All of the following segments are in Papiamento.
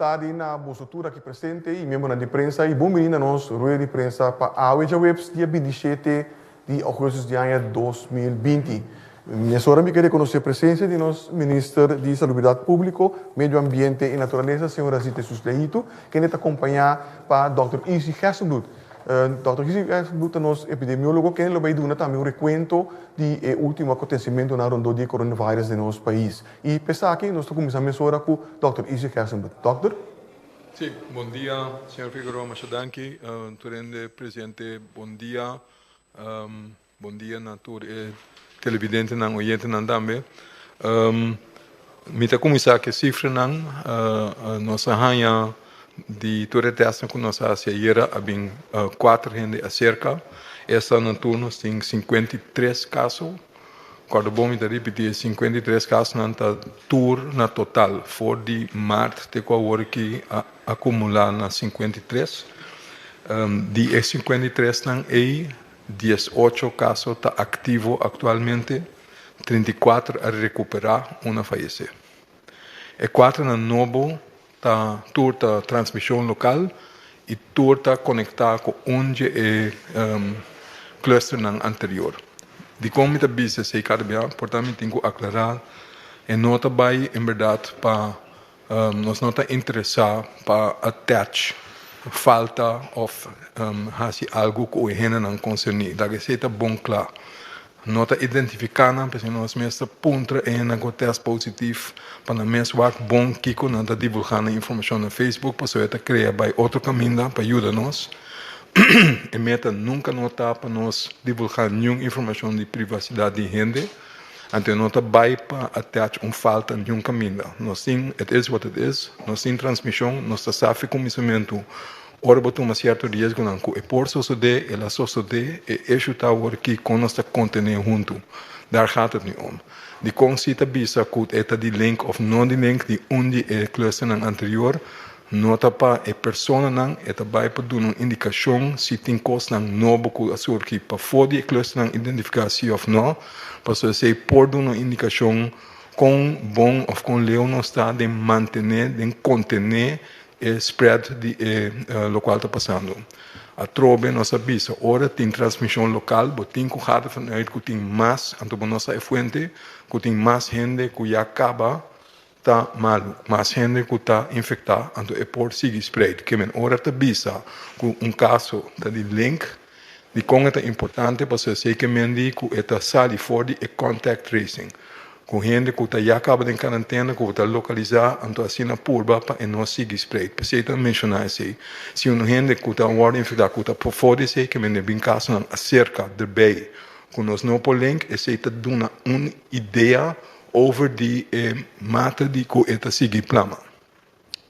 tardi na boso tur aki presente y miembronan di prensa y bon bini na nos rueda di prensa pa awe djaweps dia 27 di augustus di aña 2020. Mesora mi ke reconoce presencia di nos Minister di Salubridad Publico, Medio Ambiente y Naturalesa, señora Zita Jesus Leito, kende ta acompaña pa Dòkter Izzy Gerstenbluth. Dòkter Izzy Gerstenbluth ta nos epidemiologo kende lo bay duna tambe un recuento di e ultimo acontecimentonan rondó di e coronavirus den nos pais. Y p'esaki nos ta cuminsa mesora cu Dòkter Izzy Gerstenbluth. Dòkter? Sí, bon dia, señor Figueroa, masha danki. Tur hende presente, bon dia. Bon dia na tur e televidentenan, oyentenan tambe. Mi ta kuminsá ku e sifranan. Nos a haña di tur e tèstnan ku nos a hasi ayera a bin kuater hende aserka. Esta na tur nos tin 53 kaso. Kòrda bon mi ta ripití e 53 kasonan ta tur na total for di mart te ku awor aki a akumulá na 53. Di e 53 nan ei 18 kaso ta aktivo aktualmente, 34 a rekuperá, un a fayesé. E kuaternan nobo ta tur ta transmishon lokal i tur ta konektá ku un dje e clusternan anterior. Dikon mi ta bisa esei kada bia? Por ta mi tin ku aklará e no ta bai en bèrdat pa Nos no ta interesá pa attach falta òf hasi algu ku e hendenan konserní. Laga esei ta bon kla. No ta identifiká nan, p'esei nos mes ta puntra e hendenan ku tèst positif pa nan mes wak bon kiko nan ta divulgá nan informashon na Facebook pasobra e ta krea bai otro kaminda pa yuda nos. E meta nunka no ta pa nos divulgá niun informashon di privasidat di hende. Anto no ta bai pa attach un falta niun kaminda. Nos tin, it is what it is, nos tin transmishon, nos ta sa fi kuminsamentu ora bo tuma sierto riesgonan ku e por sosodé, el a sosodé, e issue ta awor ki kon nos ta kontené huntu. Daar gaat het nu om. Dikon si ta bisa ku e ta di link of no di link di un di e clusternan anterior, No ta pa e personanan, e ta bai pa duna un indikashon si tin kosnan nobo ku a surgi pafó di e klusternan identifiká si òf nò, pasobra esei por duna un indikashon kon bon òf kon leu nos ta den mantené, den kontené e spread di e lokual ta pasando. Atrobe nos a bisa ora tin transmishon lokal bo tin ku gaat ervan uit ku tin mas, anto bo no sa e fuente, ku tin mas hende ku ya kaba Ta malu. Mas hende ku ta infektá, anto e por sigui spreid. Ke men ora ta bisa ku un kaso ta di link, dikon e ta importante? Pasobra esei ke men di ku e ta sali for di e contact tracing. Ku hende ku ta ya kaba den karantena ku bo ta lokalisá, anto asina purba pa e no sigui spreid. P'esei ta menshoná esei. Si un hende ku ta wòrdu infektá ku ta pafó di esei, ke men den bin kasonan aserka derbei ku nos no por link, esei ta duna un idea Over di e mata di ku e ta sigui plama.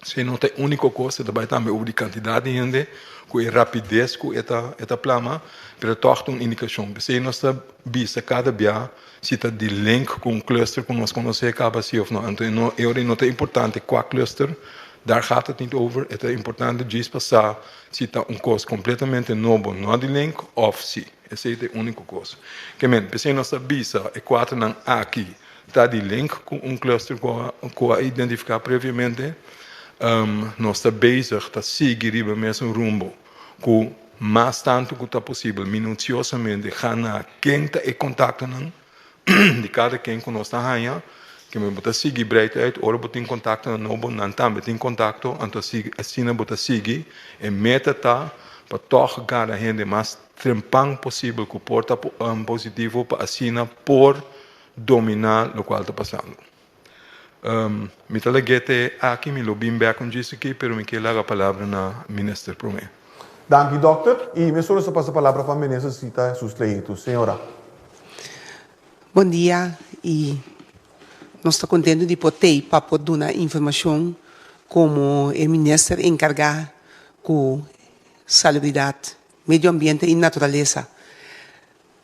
Si no ta e úniko kos, e ta bai tambe over di kantidat di hende, ku e rapides ku e ta e ta plama, pero tòg ta un indikashon. P'esei nos ta bisa kada bia si ta di link ku un cluster ku nos konosé kaba si òf no. Anto e no e ora no ta importante kua cluster, daar gaat het niet over, e ta importante djis pa sa si ta un kos kompletamente nobo no di link òf si. Esei ta e úniko kos. Ke men, p'esei nos ta bisa e kuaternan aki ta di link ku un cluster ku a identifiká previamente. Nos ta bezig ta sigui riba e mesun rumbo ku mas tantu ku ta posibel minusiosamente gana ken ta e kontaktonan di kada ken ku nos ta haña. Ke men bo ta sigui breid uit ora bo tin kontaktonan nobo, nan tambe tin kontakto, anto asina bo ta sigui. E meta ta pa tòg gana hende mas trempan posibel ku por ta positivo pa asina por dominá lokual ta pasando. Mi ta lag'é te aki, mi lo bin bèk un djis aki, pero mi ke laga palabra na minister promé. Danki dòkter. I mesora nos ta pasa palabra pa minister Zita Jesus Leito. Señora. Bon dia i nos ta kontentu di por tei pa por duna informashon komo e minister enkargá ku salubridat, medio ambiente i naturalesa.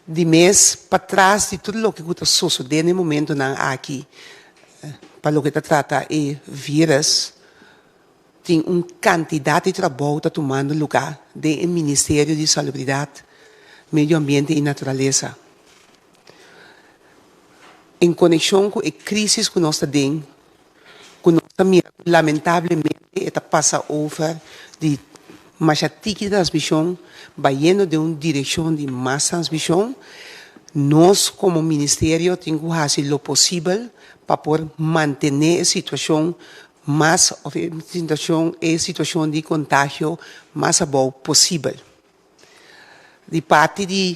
Di mes patras di tur loke ku ta sosodé na e momentunan aki pa loke ta trata e vírus, tin un kantidat di trabou ta tumando lugá den e Ministerio di Salubridat, Medio Ambiente i Naturalesa. En konekshon ku e krísis ku nos ta den, ku nos. Ta mira ku lamentablemente e ta pasa over di masha tiki transmishon bayendo den un direkshon di mas transmishon. Nos komo ministerio tin ku hasi lo posibel pa por mantené e situashon mas òf e situashon e situashon di kontagio mas abou posibel. Di parti di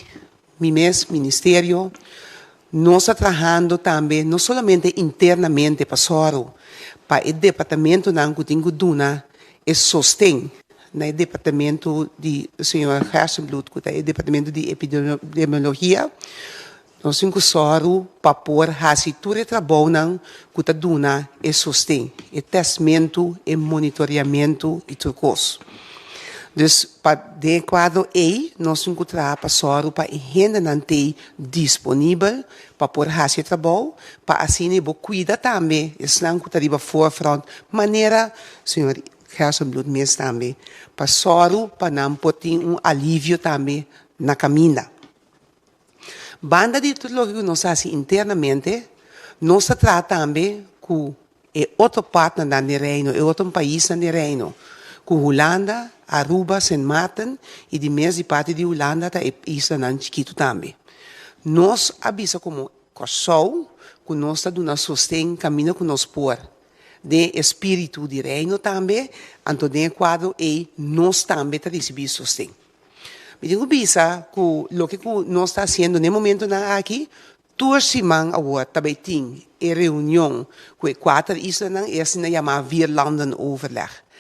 mi mes ministerio nos ta trahando tambe no solamente internamente pa sòru pa e departamentonan ku tin ku duna e sosten na e departamento di señor Gerstenbluth ku ta e departamento di epidemiologia, nos tin ku sòru pa por hasi tur e trabounan ku ta duna e sosten, e tèstmentu, e monitoriamentu i tur kos. Dus pa den e kuadro ei nos tin ku traha pa sòru pa e hendenan t'ei disponibel pa por hasi e trabou, pa asina e bo kuida tambe esnan ku ta riba forefront manera señor Gerstenbluth mes tambe, pa sòru pa nan por tin un alivio tambe na kaminda. Banda di tur loke ku nos a hasi internamente, nos ta traha tambe ku e otro partnernan den Reino, e otro paisnan den Reino, ku Hulanda, Aruba, Sint Maarten i di mes di parti di Hulanda ta e islanan chikitu tambe. Nos a bisa komo Kòrsou ku nos ta duna sosten kaminda ku nos por den e spiritu di Reino tambe, anto den e kuadro ei nos tambe ta risibí sosten. Mi tin ku bisa ku loke ku nos ta hasiendo na e momentunan aki, tur siman awor ta bai tin e reunion ku e kuater islanan, e asina yamá vierlandenoverleg.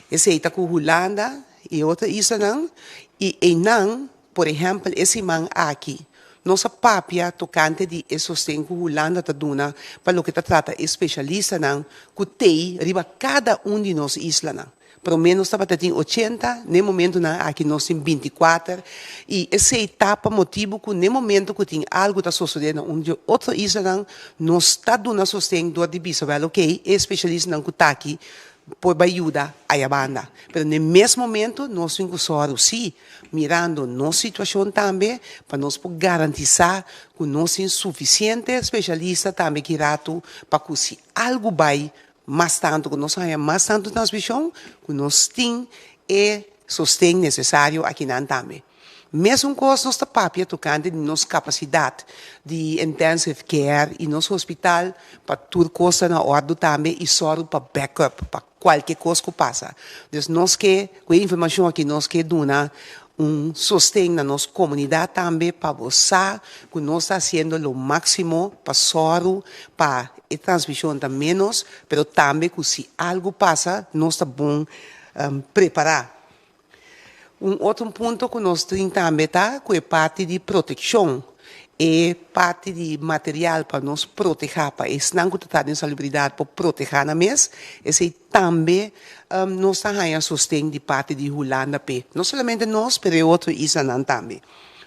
Esei ta ku Hulanda i e otro islanan i einan, por ehèmpel e siman aki nos a papia tokante di e sosten ku Hulanda ta duna pa loke ta trata e spesialistanan ku t'ei riba kada un di nos islanan. Promé nos tabata tin 80, n'e momentunan aki nos tin 24, i esei ta pa motibu ku n'e momentu ku tin algu ta sosodé na un di e otro islanan, nos ta duna sosten dor di bisa wèl okey, e spesialistanan ku ta aki por bai yuda aya banda. Pero n'e mes momentu nos tin ku sòru sí, mirando nos situashon tambe, pa nos por garantisá ku nos tin sufisiente spesialista tambe ki ratu pa ku si algu bai Mas tantu ku nos haña mas tantu transmishon ku nos tin e sosten nesesario akinan tambe. Mesun kos nos ta papia tokante di nos kapasidat di intensive care i nos hospital pa tur kos ta na òrdu tambe i sòru pa backup pa kualke kos ku pasa. Dus nos ke ku e informashon aki nos ke duna un sosten na nos komunidat tambe pa bo sa ku nos ta hasiendo lo máksimo pa sòru pa e transmishon ta ménos, pero tambe ku si algu pasa nos ta bon prepará. Un otro punto ku nos tin tambe ta ku e parti di protekshon, e parti di material pa nos protehá, pa esnan ku ta traha den salubridat por protehá nan mes, esei Tambe nos ta haña sosten di parti di Hulanda p'e, no solamente nos pero e otro islanan tambe.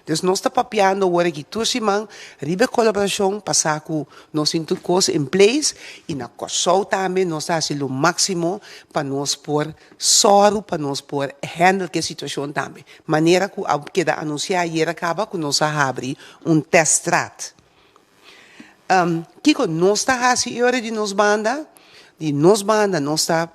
Dus nos ta papiando awor aki tur siman riba e kolaborashon pa sa ku nos tin tur kos in place i na Kòrsou tambe nos ta hasi lo máksimo pa nos por sòru pa nos por handle ku e situashon tambe. Manera ku a keda anunsiá ayera kaba ku nos a habri un teststraat. Kiko nos ta hasi e ora di nos banda? Di nos banda nos ta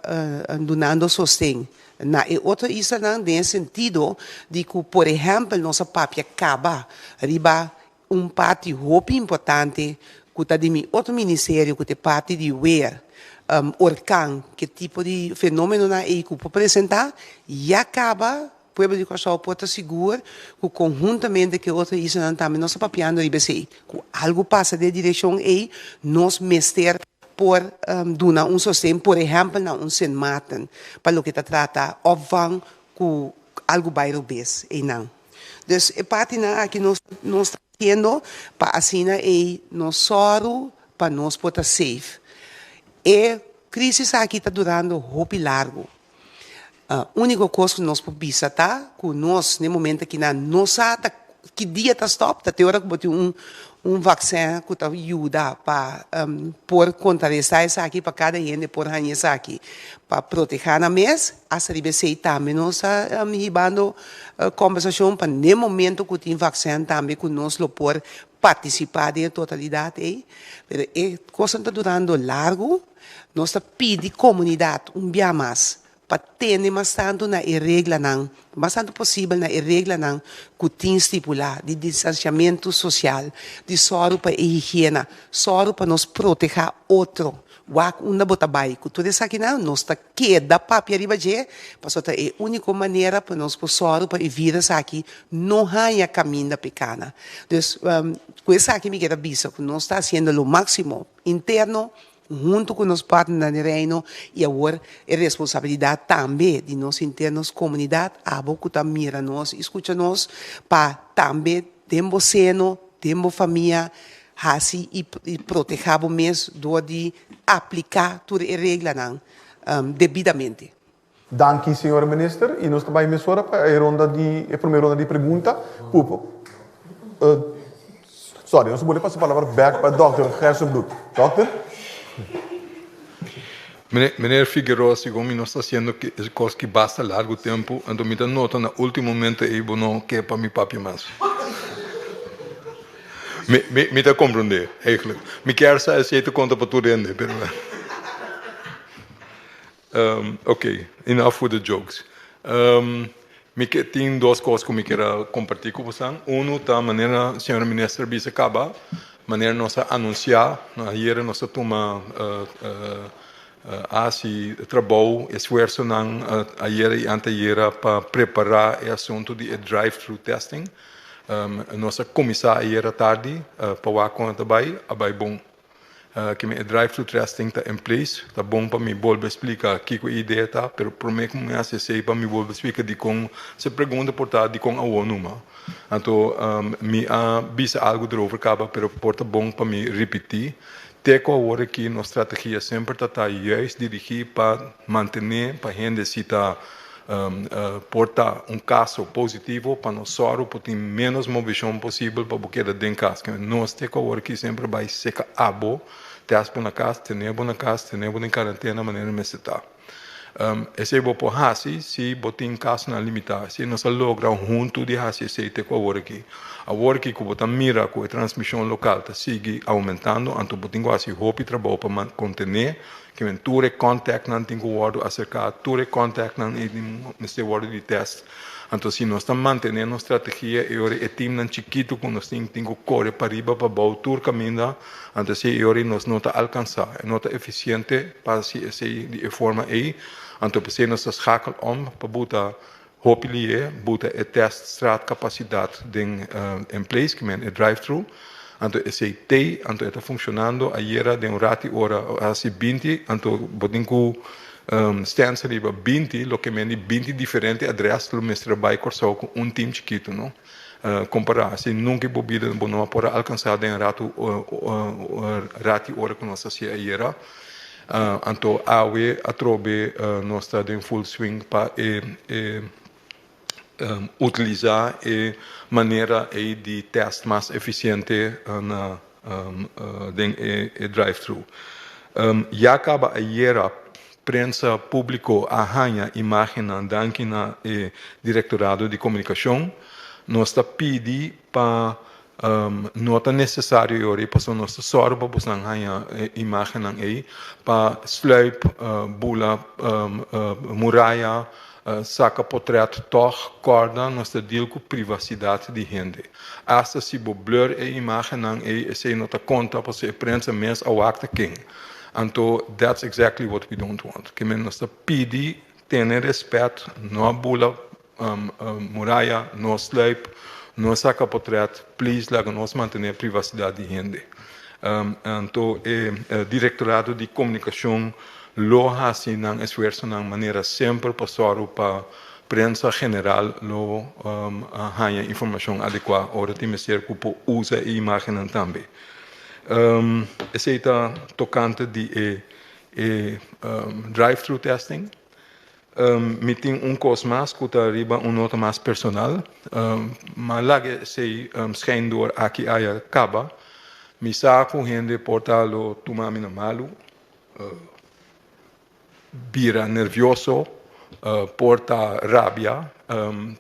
dunando sosten na e otro islanan den e sentido di ku por ehèmpel nos a papia kaba riba un parti hopi importante ku ta di mi otro ministerio ku ta e parti di weer, orkan, ke tipo di fenomenonan ei ku por presentá ya kaba. Pueblo di Kòrsou por ta sigur ku konhuntamente ku e otro islanan tambe nos ta papiando riba esei. Ku algu pasa den e direkshon ei, nos mester por duna un sosten, por ehèmpel na un Sint Maarten, pa loke ta trata opvang ku algu bai robes einan. Dus e partinan aki nos nos ta hasiendo pa asina ei nos sòru pa nos por ta safe. E krísis aki ta durando hopi largu. Úniko kos ku nos por bisa ta ku nos na e momento akinan no sa ta ki dia ta stòp, ta te ora ku bo tin un un vaksin ku ta yuda pa por kontrarestá esaki pa kada hende por haña esaki pa protehá nan mes. Asta riba esei tambe nos ta hibando kòmbersashon pa na e momento ku tin vaksin tambe ku nos lo por. partisipá den e totalidat ei, pero e kosnan ta durando largu. Nos ta pidi komunidat un bia mas pa tene mas tantu na e reglanan, mas tantu posibel na e reglanan ku tin stipulá di distansiamentu sosial, di sòru pa e higiena, sòru pa nos protehá otro. Wak unda bo ta bai ku tur esakinan, nos ta keda papia riba dje, pasobra ta e úniko manera pa nos por sòru pa e vírus aki no haña kaminda p'e kana. Dus, ku esaki mi kier a bisa ku nos ta hasiendo lo máksimo interno huntu ku nos partnernan di Reino i awor e responsabilidat tambe di nos henter nos komunidat, abo ku ta mira nos i skucha nos, pa tambe den bo seno, den bo famia hasi i protehá bo mes dor di apliká tur e reglanan debidamente. Danki señora minister y nos ta bay mesora pa e ronda di e prome ronda di pregunta cu sorry nos a bolbe pasa palabra bek pa dokter Gerstenbluth. Dokter. Meneer Figueroa segun mi nos ta haciendo e cos ki basta largo tempo anto mi ta nota na ultimo momento ey bo no ke pa mi papia mas. Mi ta comprende eigenlijk. Mi kier sa esey ta conta pa tur hende pero. Ok, enough with the jokes. Mi ke tin dos kos ku mi kier a kompartí ku bosan. Unu ta manera señora minister bisa kaba, manera nos a anunsiá, ayera nos a tuma hasi trabou, esfuersonan ayera i anteayera pa prepará e asuntu di e drive-thru testing. Nos a kuminsá ayera tardi pa wak kon a ta bai, a bai bon. Kimen e drive-thru testing ta in place. Ta bon pa mi bolbe splika kiko e idea ta, pero prome ku mi hasi esei pa mi bolbe splika dikon se pregunta por ta dikon awor numa. Anto mi a bisa algu derover kaba, pero por ta bon pa mi ripití. Te ku awor aki nos strategia semper ta ta juist dirigí pa mantené pa hende si ta Por ta un kaso positivo pa nos sòru por tin ménos movishon posibel pa bo keda den kas. Nos te ku awor aki semper bai seka abo, tèst bo na kas, tene bo na kas, tene bo den karantena manera mester ta. Esei bo por hasi si bo tin kasonan limitá. Si nos a logra huntu di hasi esei te ku awor aki. Awor aki ku bo ta mira ku e transmishon lokal ta sigui oumentando, anto bo tin ku hasi hopi trabou pa kontené. Kimen tur e contactnan tin cu wordo acerca, tur e contactnan ey mester wordo di test. Anto si nos ta mantene nos strategia e ora e teamnan chikito cu nos tin tin cu core pariba pabou tur caminda, anto esey e ora nos no ta alcansa, e no ta eficiente pa haci esey di e forma ey. Anto p'esey nos ta schakel om pa buta hopi lihe, buta e test straat capacidad den in place, kimen e drive thru. Anto esey tey, anto e ta funcionando. Ayera den un rati ora a haci binti, anto bo tin cu stens riba binti, loke men di binti diferente adres lo mester a bay Corsou cu un team chikito, no. Compara, si nunca bo bida bo no a por a alcansa den ratu rati ora cu nos a haci ayera. Anto awe atrobe nos ta den full swing pa e utilisa e manera ei di test mas eficiente na den e drive thru. Ya caba ayera prensa publico a haña imagennan danki na e Directorado di Comunicacion. Nos ta pidi pa No ta necesario e ora ei pasobra nos ta sòru pa boso nan haña e imagennan ei pa sluip, bula muraya, saka potret tòg kòrda nos ta deal ku privasidat di hende. Asta si bo blur e imagennan ei esei no ta konta pasobra e prensa mes a wak ta ken. Anto that's exactly what we don't want. Ke men nos ta pidi tene respèt, no bula Muraya, no sluip, no saka potret, please laga nos mantené privasidat di hende. Anto e Direktorado di Komunikashon lo hasi nan esfuersonan manera semper pa sòru pa prensa general lo haña informashon adekuá ora tin mester ku por usa e imágennan tambe. Esei ta tokante di e drive-thru testing. Mi tin un kos mas ku ta riba un nota mas personal. Ma laga esei schijn door aki aya kaba. Mi sa ku hende por ta lo tuma mi na malu, bira nervioso, por ta rabia,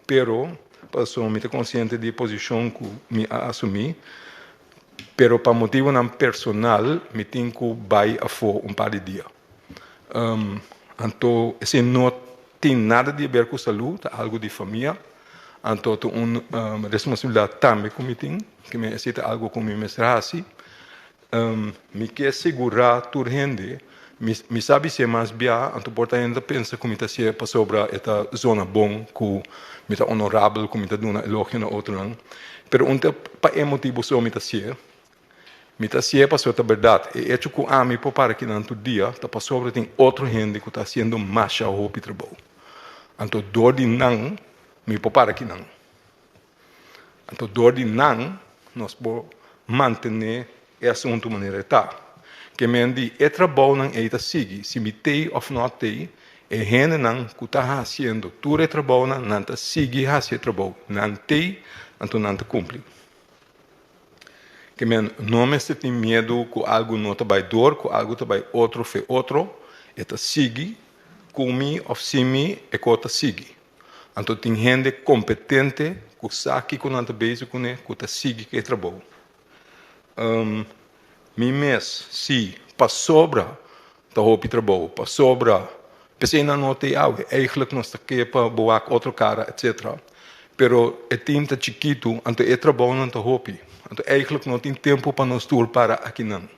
pero pasobra mi ta konsiente di e posishon ku mi a asumí. Pero pa motibonan personal mi tin ku bai afó un par di dia. Anto esei no tin nada di haber ku salú, ta algu di famia. Anto ta un responsabilidat tambe ku mi tin, ke mi esei ta algu ku mi mester hasi. Mi ke sigurá tur hende, mi sa bis'é mas bia, anto por ta hende ta pensa ku mi ta hasié pasobra e ta zona bon, ku mi ta onorabel, ku mi ta duna elogio na otronan. Pero un ta pa e motibu so mi ta hasié. Mi ta hasié pasobra ta bèrdat. E echo ku ami por para kinan tur dia ta pasobra tin otro hende ku ta hasiendo masha hopi trabou. Anto dor di nan mi por para kinan. Anto dor di nan nos por mantené e asuntu manera e ta. Ke men di e trabounan ei ta sigui, si mi t'ei òf no t'ei, e hendenan ku ta hasiendo tur e trabounan, nan ta sigui hasi e trabou. Nan t'ei, anto nan ta kumpli. Ke men no mester tin miedu ku algu no ta bai dor, ku algu ta bai otro fe otro, e ta sigui, ku mi òf sin mi, e kos ta sigui. Anto tin hende kompetente ku sa kiko nan ta bezig kuné ku ta sigui ku e trabou. Mi mes si pasobra ta hopi trabou, pasobra p'esei nan no ta ei awe, eigentlik nos ta ke pa bo wak otro kara etsetera. Pero e tim ta chikitu anto e trabounan ta hopi. Anto eigentlik no tin tempu pa nos tur para akinan.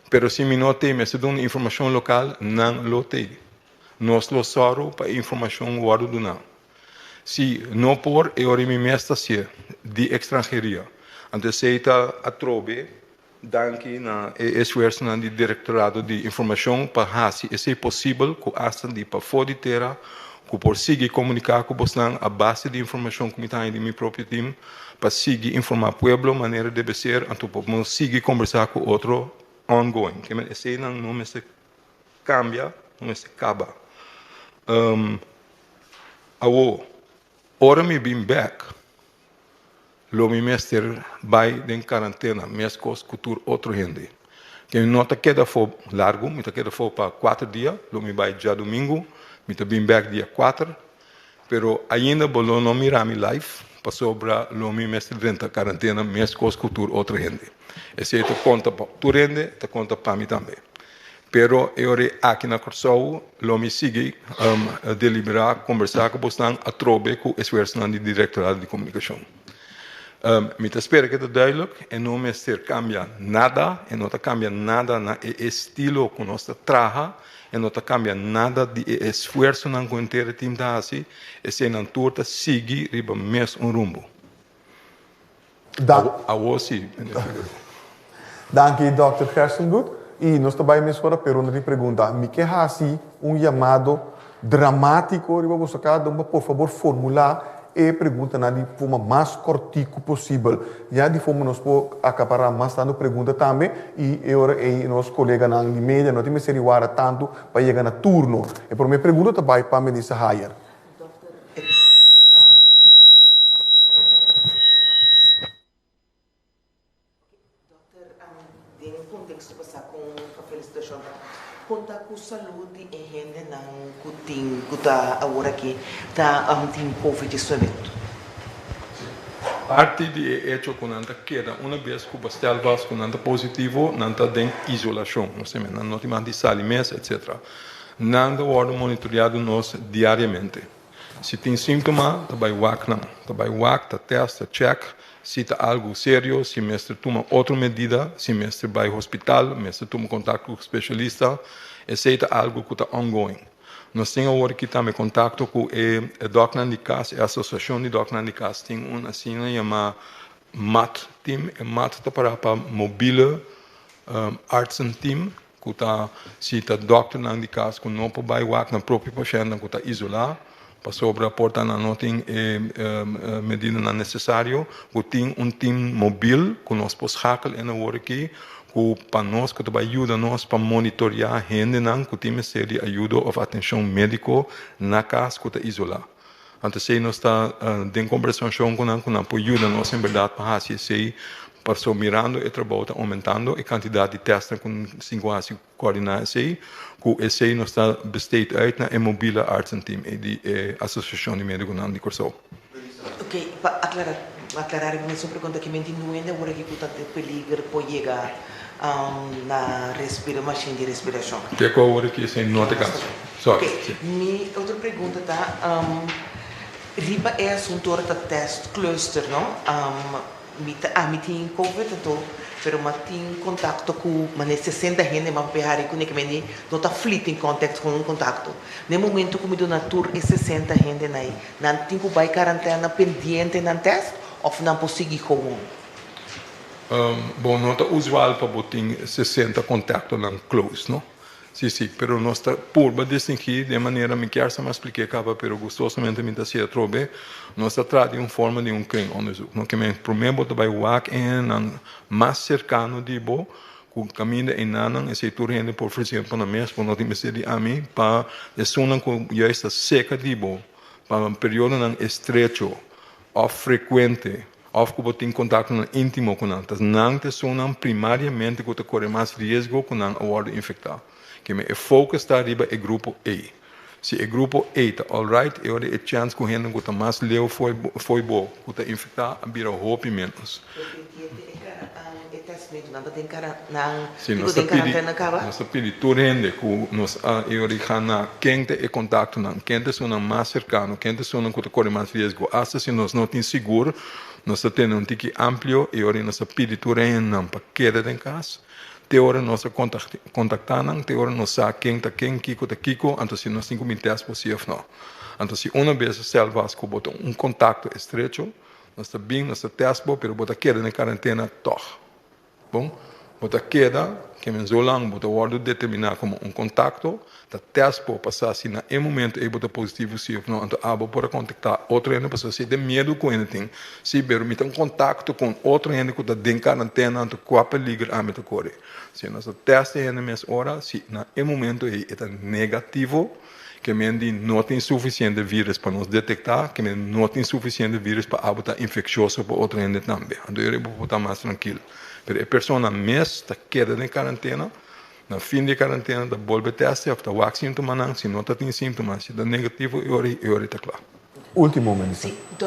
Pero si mi no t'ei mester duna informashon lokal, nan lo t'ei. Nos lo sòru pa e informashon wòrdu duná. Si no por, e ora mi mes ta hasié di ekstranheria. Anto esei ta atrobe danki na e esfuersonan di Direktorado di Informashon pa hasi esei posibel ku asta di pafó di tera ku por sigui komuniká ku bosnan a base di informashon ku mi ta haña di mi propio tim pa sigui informá pueblo manera debe ser anto por nos sigui kombersá ku otro ongoing. Eseinan no mester Cambia, no mester caba. Awo, ora mi bin bek, lo mi mester bai den karantena meskos ku tur otro hende. Ke mi no ta keda afó largu, mi ta keda afó pa kuater dia, lo mi bai djadumingu, mi ta bin bek dia kuater, pero ainda bo lo no mira mi live pasobra lo mi mester drenta karantena meskos ku tur otro hende. Esei ta konta pa tur hende, ta konta pa mi tambe. Pero e ora aki na Kòrsou lo mi sigui deliberá, kombersá ku bosnan atrobe ku esfuersonan di Direktorado di Komunikashon. Mi ta spera ku e ta duidelijk, e no mester kambia nada, e no ta kambia nada na e estilo ku nos ta traha, e no ta kambia nada di e esfuersonan ku henter e tim ta hasi, eseinan tur ta sigui riba mes un rumbo. Awor si, meneer Figueroa. Danki Dòkter Gerstengoed. I nos ta bai mesora p'e ronda di pregunta. Mi ke hasi un yamado dramátiko riba boso kada un pa por fabor formulá e preguntanan di forma mas kòrtiku posibel. Ya di forma nos por akapará mas tantu pregunta tambe i e ora ei nos koleganan di media no tin mester di wara tantu pa yega na turno. E promé pregunta ta bai pa Melissa Hayer. Dòkter, den e konteksto pasá kon pa felisitashon ta konta ku salud di e hendenan ku tin ku ta awor aki ta tin covid 19? Parti di e echo ku nan ta keda una bes ku bestel was ku nan ta positivo, nan ta den isolashon, nan no tin mas di sali mes, etcetera. Nan ta wòrdu monitoreá nos diariamente. Si tin síntoma, ta bai wak nan. Ta bai wak, ta tèst, ta chèk si ta algu serio, si mester tuma otro medida, si mester bai hospital, mester tuma kontakto ku spesialista. Esei ta algu ku ta ongoing. Nos tin awor aki tambe kontakto ku e dòkternan di kas, e asosiashon di dòkternan di kas tin un asina yamá mat team. E mat ta pará pa Mobiele Artsen Team. Ku ta si ta dòkternan di kas ku no por bai wak nan propio pashèntnan ku ta isolá pasobra por ta nan no tin e medidanan nesesario, ku tin un tim mobil ku nos por schakel en awor aki ku pa nos ku ta bai yuda nos pa monitoriá hendenan ku tin mester di ayudo òf atenshon médiko na kas ku ta isolá. Anto esei nos ta den kombersashon ku nan ku nan por yuda nos en bèrdat pa hasi esei pasobra mirando e trabou ta oumentando e kantidat di tèstnan ku sin ku hasi koordiná esei ku esei nos ta besteed uit na e mobiele artsenteam ei di e asosiashon di medikonan di Kòrsou. Oke, pa aklará. aclarar e mesun pregunta ki men tin nuende awor aki ku ta den peliger por yega na respira machine di respiracion. Te ku awor aki esei no ta e kaso. Sorry. Ok, mi otro pregunta ta riba e asunto ora ta test cluster no, Mi ta ami tin covid anto pero ma tin contacto cu mane 60 hende ma papia hari cune kemende no ta fleeting contact con un contacto. Na e momento cu mi duna tur e 60 hende na ei nan tin cu bay carantena pendiente nan test of nan por sigui gewoon? Bon no ta usual pa bo tin 60 contactonan close no. Sí, sí, pero nos ta purba distingí den manera mi kier sa mas spliké kaba, pero gustosamente mi ta hasié atrobe. Nos ta trata di un forma di un kringonderzoek. No ke men promé bo ta bai wak e hendenan mas serkano di bo ku kaminda einanan, esei tur hende por ofresé pa nan mes, bo no tin mester di ami pa esunnan ku juist ta serka di bo pa periodonan estrecho òf frekuente. Òf ku bo tin kontaktonan íntimo ku nan. Ta nan ta esunnan primariamente ku ta kore mas riesgo ku nan a wòrdu infektá. Keme e focus ta riba e grupo ei. Si e grupo ei ta alright, e ora e chèns ku hende ku ta mas leu fo'i fo'i bo ku ta infektá a bira hopi ménos. Si nos ta pidi nos ta pidi tur hende ku nos a e ora di na ken ta e kontaktonan, ken ta esunnan mas serkano, ken ta esunnan ku ta kore mas riesgo. Asta si nos no tin sigur, nos ta tene un tiki amplio e ora nos ta pidi tur hendenan pa keda den kas te ora nos a kontaktá nan, te ora nos sa ken ta ken, kiko ta kiko, anto si nos tin ku bin tèst por si òf no. Anto si una bes sèl vast ku bo ta un kontakto estrecho, Nos ta bin, nos ta test bo, pero bo ta keda den karentena tòg. Bon, bo ta keda, ke men zo lang bo ta wòrdu determiná komo un kontakto, ta test bo pa sa si na e momento ei bo ta positivo si òf no. Anto abo por a kontaktá otro hende pasobra si e den miedu ku hende tin, si, pero mi ta un kontakto ku un otro hende ku ta den karentena, anto kua peliger ami ta kore? Si nos ta test e hende mes ora, si na e momento ei e ta negativo, Ke men di no tin sufisiente virus pa nos detektá, ke men no tin sufisiente virus pa abo ta infekshioso pa otro hende tambe. Anto e bo por ta mas trankil. Pero e persona mes ta keda den karantena, na fin di e karantena ta bolbe tèste òf ta wak síntomanan, si no ta tin síntoma, si ta negativo e ora e ora ta kla. Último, minister. Sí,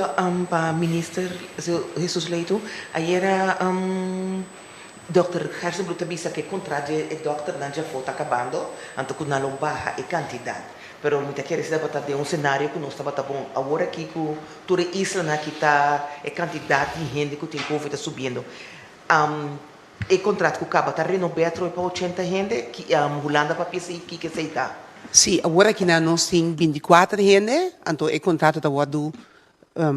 pa minister Jesus Leito, ayera Dòkter Gerstenbluth ta bisa ku e kontrato di e dòkternan djafó ta kabando, anto ku nan lo baha e kantidat. Pero mi ta kere si tabata den un senario ku nos tabata bon. Awor aki ku tur e islanan aki ta e kantidat di hende ku tin covid ta subiendo. E kontrato ku kaba ta renob'é atrobe pa ochenta hende? Ki Hulanda papia esei? Kiko esei ta? Sí, awor aki nan nos tin 24 hende, anto e kontrato ta wòrdu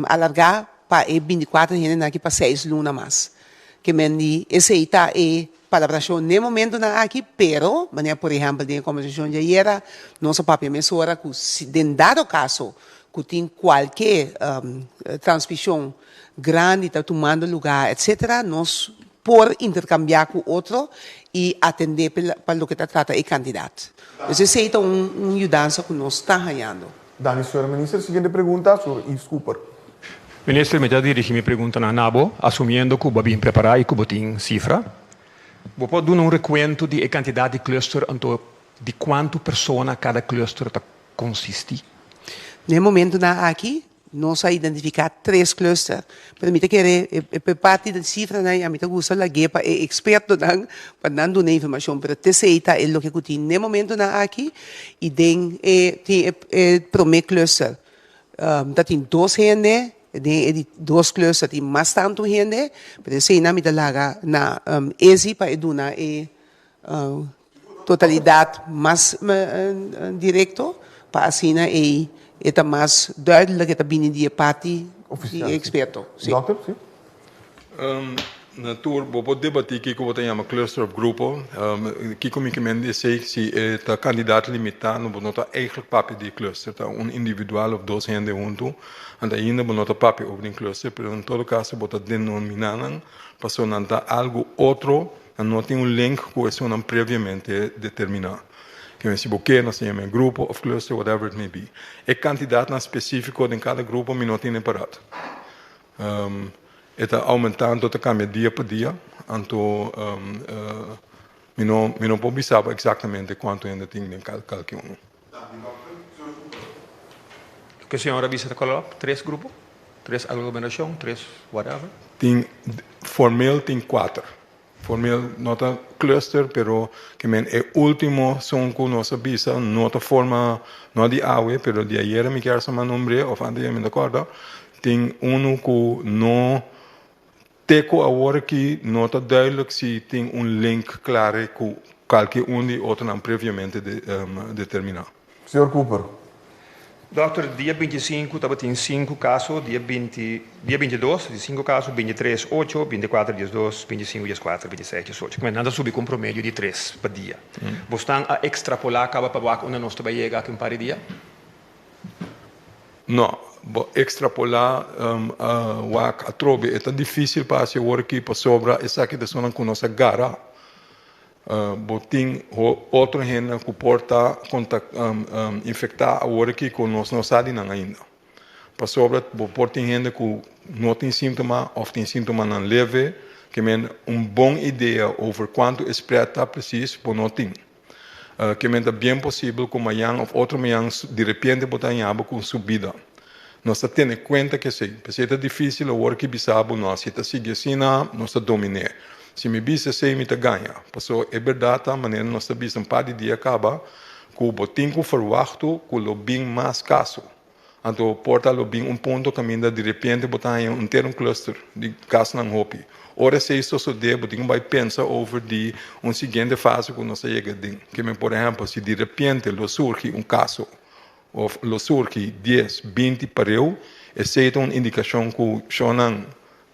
alargá pa e 24 hendenan aki pa seis luna mas. Ke men di esei ta e palabrashon n'e momentunan aki, pero, manera por ehèmpel den e kòmbersashon di ayera, nos a papia mesora ku si den dado kaso ku tin kualke transmishon grandi ta tumando lugá etcetera, nos por interkambiá ku otro i atendé pa loke ta trata e kandidat. Pues esei ta un yudansa ku nos ta hañando. Danki señora Minister. Siguiente pregunta, señor Yves Cooper. Minister, mi ta dirigi mi preguntanan na bo, asumiendo ku bo a bin prepará i ku bo tin sifra. Bo por duna un rekuento di e kantidat di cluster anto di kuantu persona kada cluster ta konsistí? Na e momentunan aki nos a identifiká tres cluster, pero mi ta kere e parti di sifranan i ami ta gusta lag'é pa e ekspertonan pa nan duna e informashon, pero t'esei ta e loke ku tin na e momentunan aki i den e tin e promé cluster ta tin dos hende, den e di dos cluster tin mas tantu hende, pero eseinan mi ta laga na Ezi pa e duna e Totalidat mas direkto pa asina ei e ta mas duidelijk e ta bini di e parti di e eksperto. Si. Dokter, si. Na tur bo por debatí kiko bo ta yama cluster of grupo. Kiko mi ke men di esei si e ta kandidat limitá no bo no ta eigentlik papia di e cluster ta un individual of dos hende huntu anto ainda bo no ta papia over di un cluster pero en todo kaso bo ta denominá nan pasobra nan ta algu otro. Nan no tin un link ku esunnan previamente determiná. Ke si bo ke, nos ta yama e grupo òf cluster, whatever it may be. E kantidatnan spesífiko den kada grupo mi no tene parat. E ta oumentá anto ta kambia dia pa dia, anto mi no mi no por bisa bo eksaktamente kuantu hende tin den kalke unu. Loke señor a bisa ta kolòp? Tres grupo? Tres aglomerashon, tres whatever? Tin, formeel tin kuater. Formeel no ta cluster, pero ke men e último son ku nos a bisa no ta forma, no di awe, pero di ayera mi kier sa nombr'é òf anteayer mi no ta kòrda, tin unu ku no te ku awor aki no ta duidelijk si tin un link klare ku kalke un di otronan previamente determiná. Señor Cooper. Dòkter, dia 25 tabatin sinku kaso, dia 20, dia 22 di sinku kaso, 23 ocho, 24 12, 25 14, 26 18. Ku nan ta subi ku un promedio di tres pa dia. Bosnan a ekstrapolá kaba pa wak unda nos ta bai yega aki un par di dia? No, bo ekstrapolá wak atrobe e ta difísil pa hasi awor aki pasobra esaki ta esunnan ku nos a gara. Bo tin otro hendenan ku por ta infektá awor aki ku nos no sa di nan ainda. Pasobra bo por tin hende ku no tin síntoma òf tin síntomanan leve, ke men un bon idea over kuantu e spread ta presis bo no tin. Ke men ta bien posibel ku mañan òf otro mañan di repente bo ta haña bo ku un subida. Nos ta tene kuenta ku esei. P'esei ta difísil awor ki bisa bo no, si ta sigui asina nos ta domin'é. Si mi bisa esei mi ta gaña. Pasobra e bèrdat ta manera nos ta bisa un par di dia kaba ku bo tin ku ferwachtu ku lo bin mas kaso. Anto por ta lo bin un punto kaminda di repente bo ta haña un ter un cluster di kasnan hopi. Ora esei sosodé bo tin ku bai pensa over di un siguiente fase ku nos a yega den. Ke men por ehèmpel si di repente lo surgi un kaso òf lo surgi dies, 20 pareu, esei ta un indikashon ku shonnan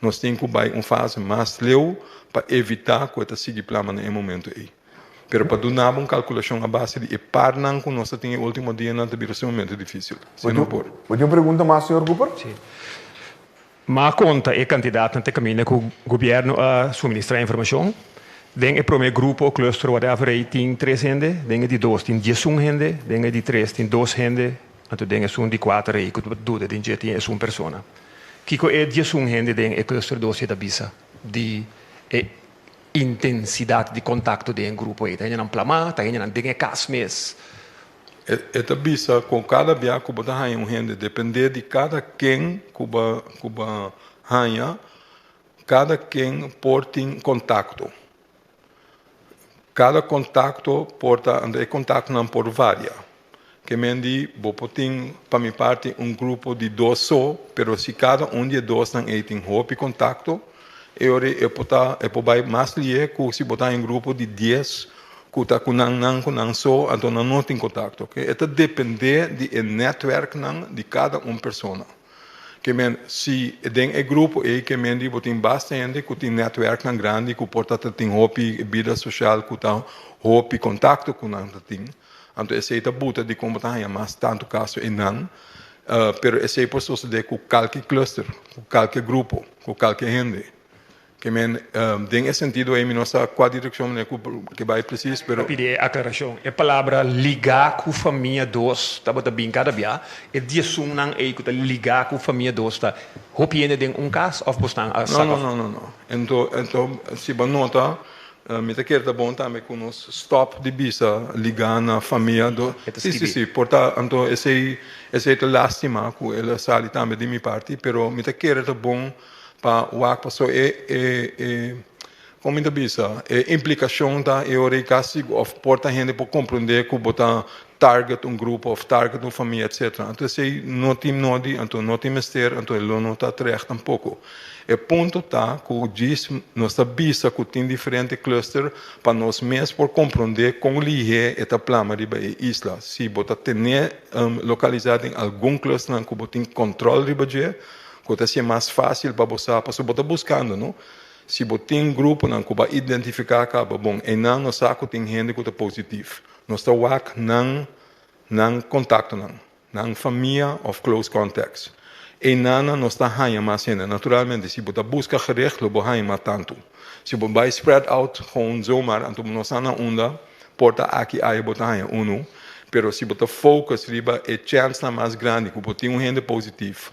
nos tin ku bai un fase mas leu pa evitá ku e ta sigui plama na e momento ei. Pero pa duna bo un kalkulashon a base di e parnan ku nos ta tin e último dianan ta bira sumamente difísil. Si no por. Bo tin un pregunta mas, señor Cooper? Sí. M'a konta e kandidatnan te kaminda ku gobièrnu a suministrá informashon. Den e promé grupo, cluster, whatever, ei tin tres hende, den e di dos tin 11 hende, den e di tres tin dos hende, anto den esun di kuater ei ku ta duda den dje tin esun persona. Kiko e 11 hende den e cluster dos ei ta bisa di e intensidat di kontakto den e grupo ei? Ta hendenan plamá? Ta hendenan den e kas mes? E ta bisa ku kada bia ku bo ta haña un hende, dependé di kada ken ku bo ku bo haña, kada ken por tin kontakto. Kada kontakto por ta, anto e kontaktonan por varia. Ke men di bo por tin, pa mi parti, un grupo di dos so, pero si kada un di e dosnan ei tin hopi kontakto, e ora ei e por ta, e por bai mas lihe ku si bo ta un grupo di 10 ku ta ku nan nan ku nan so, anto nan no tin kontakto. E ta dependé di e nètwèrknan di kada un persona. Ke men, si den e grupo ei ke men di bo tin basta hende ku tin nètwèrknan grandi ku por ta ta tin hopi bida sosial ku ta hopi kontakto ku nan ta tin, anto esei ta buta dikon bo ta haña mas tantu kaso einan. Pero esei por sosodé ku kalke cluster, ku kalke grupo, ku kalke hende. Ke men, den e sentido ei mi no sa kua direkshon meneer Cooper ke bai presis, pero. Ta pidi e aklarashon. E palabra ligá ku famia dos tabata bin kada bia. E 11nan ei ku ta ligá ku famia dos ta hopi hende den un kas òf bosnan a No, saka? no, no, no, no. Ento, ento si bo nota, mi ta kere ta bon tambe ku nos stòp di bisa ligá na famia dos. E ta Si, si, skibí. si. Por ta, anto esei, esei ta lástima ku el a sali tambe di mi parti, pero mi ta kere ta bon Pa wak paso e e e kon mi ta bisa e implikashon ta e ora ei kasi òf por ta hende por komprondé ku bo ta target un grupo òf target un famia etsetera. Anto esei no tin nodi anto no tin mester anto e lo no ta terecht tampoko. E punto ta ku djis nos ta bisa ku tin diferente cluster pa nos mes por komprondé kon lihé e ta plama riba e isla. Si bo ta ten'é lokalisá den algun clusternan ku bo tin kòntròl riba dje Ku ta hasié mas fásil pa bo sa pasobra bo ta buskando, no? Si bo tin gruponan ku bo a identifiká kaba, bon, einan nos sa ku tin hende ku ta positif. Nos ta wak nan nan kontaktonan, nan famia òf close contacts. Einannan nos ta haña mas hende. Naturalmente, si bo ta buska gericht lo bo haña mas tantu. Si bo bai spread out gewoon zomaar, anto bo no sa na unda, por ta aki aya bo ta haña unu. Pero si bo ta focus riba e chènsnan mas grandi ku bo tin un hende positif,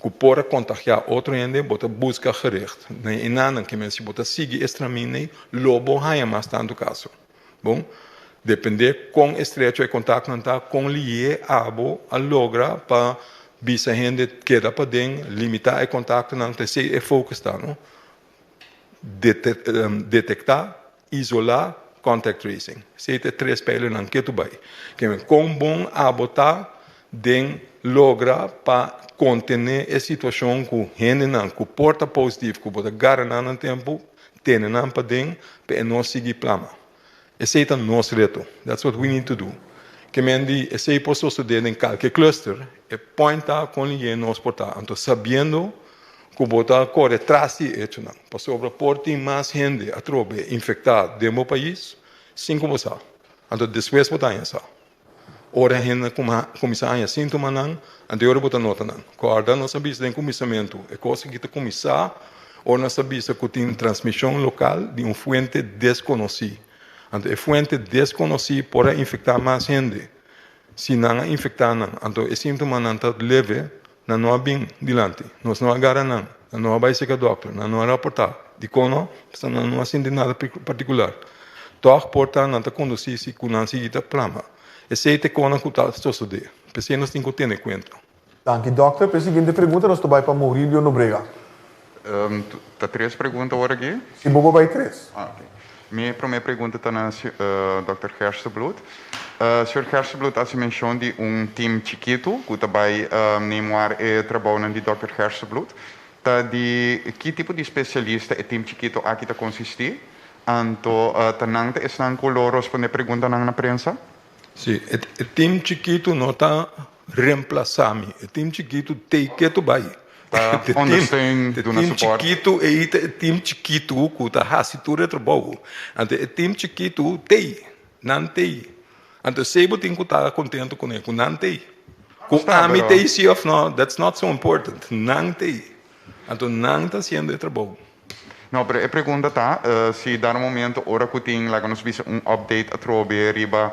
ku por a kontagiá otro hende, bo ta buska gericht. Na e enanan ke men si bo ta sigui e stramin ei, lo bo haña mas tantu kaso. Bon, dependé kon estrecho e kontaktonan ta, kon lihé abo a logra pa. Bisa hende keda paden, limitá e kontaktonan, ta esei e focus ta, no? Detektá, isolá, contact tracing. Esei ta e tres pijlernan ketu bai. Ke kon bon abo ta den logra pa kontené e situashon ku hendenan ku por ta positief ku bo ta gara nan na tempu, tene nan paden pa e no sigui plama. Esei ta nos reto. That's what we need to do. Ke men di esei por sosodé den kalke cluster, e point ta kon liye nos por ta. Anto sabiendo ku bo ta kore tras di e echonan, pasobra por tin mas hende atrobe infektá den bo pais sin ku bo sa. Anto despues bo ta haña sa. Ora hende kuminsá haña síntomanan, anto e ora bo ta nota nan. Kòrda nos a bisa den kuminsamentu, e kos aki ta kuminsá ora nos a bisa ku tin transmishon lokal di un fuente deskonosí. Anto e fuente deskonosí por a infektá mas hende. Si nan a infektá nan, anto e síntomanan ta leve, nan no a bin dilanti. Nos no a gara nan, nan no a bai serka dòkter, nan no a raportá. Dikon no? Pasobra nan no a sinti nada partikular. Tòg por ta nan ta kondusí si ku nan sigui ta plama. Esei ta e konan ku ta sosodé. P'esei nos tin ku tene kuenta. Danki dòkter. P'e siguiente pregunta nos ta bai pa Maurilio Nobrega. Ta tres pregunta awor aki? Si bo por bai tres. Ah, ok. Mi promé pregunta ta na dòkter Gerstenbluth. Señor Gerstenbluth a hasi menshon di un tim chikitu ku ta bai nemuar e trabounan di dòkter Gerstenbluth. Ta di ki tipo di spesialista e tim chikitu aki ta konsistí? Anto ta nan ta esnan ku lo rospondé preguntanan na prensa? Sí, e tim chikitu no ta remplasá mi. E tim chikitu tei ketu bai. Ta ondersteun, duna E tim support. chikitu ei ta e tim chikitu ku ta hasi tur e trabou. Anto e tim chikitu tei, nan tei. Anto esei bo tin ku ta kontentu kuné, ku nan tei. Ku Sta, ami pero. tei si òf no, that's not so important. Nan tei. Anto nan ta hasiendo e trabou. No, pero e pregunta ta, si dado momento ora cu tin, laga nos bisa, un update atrobe riba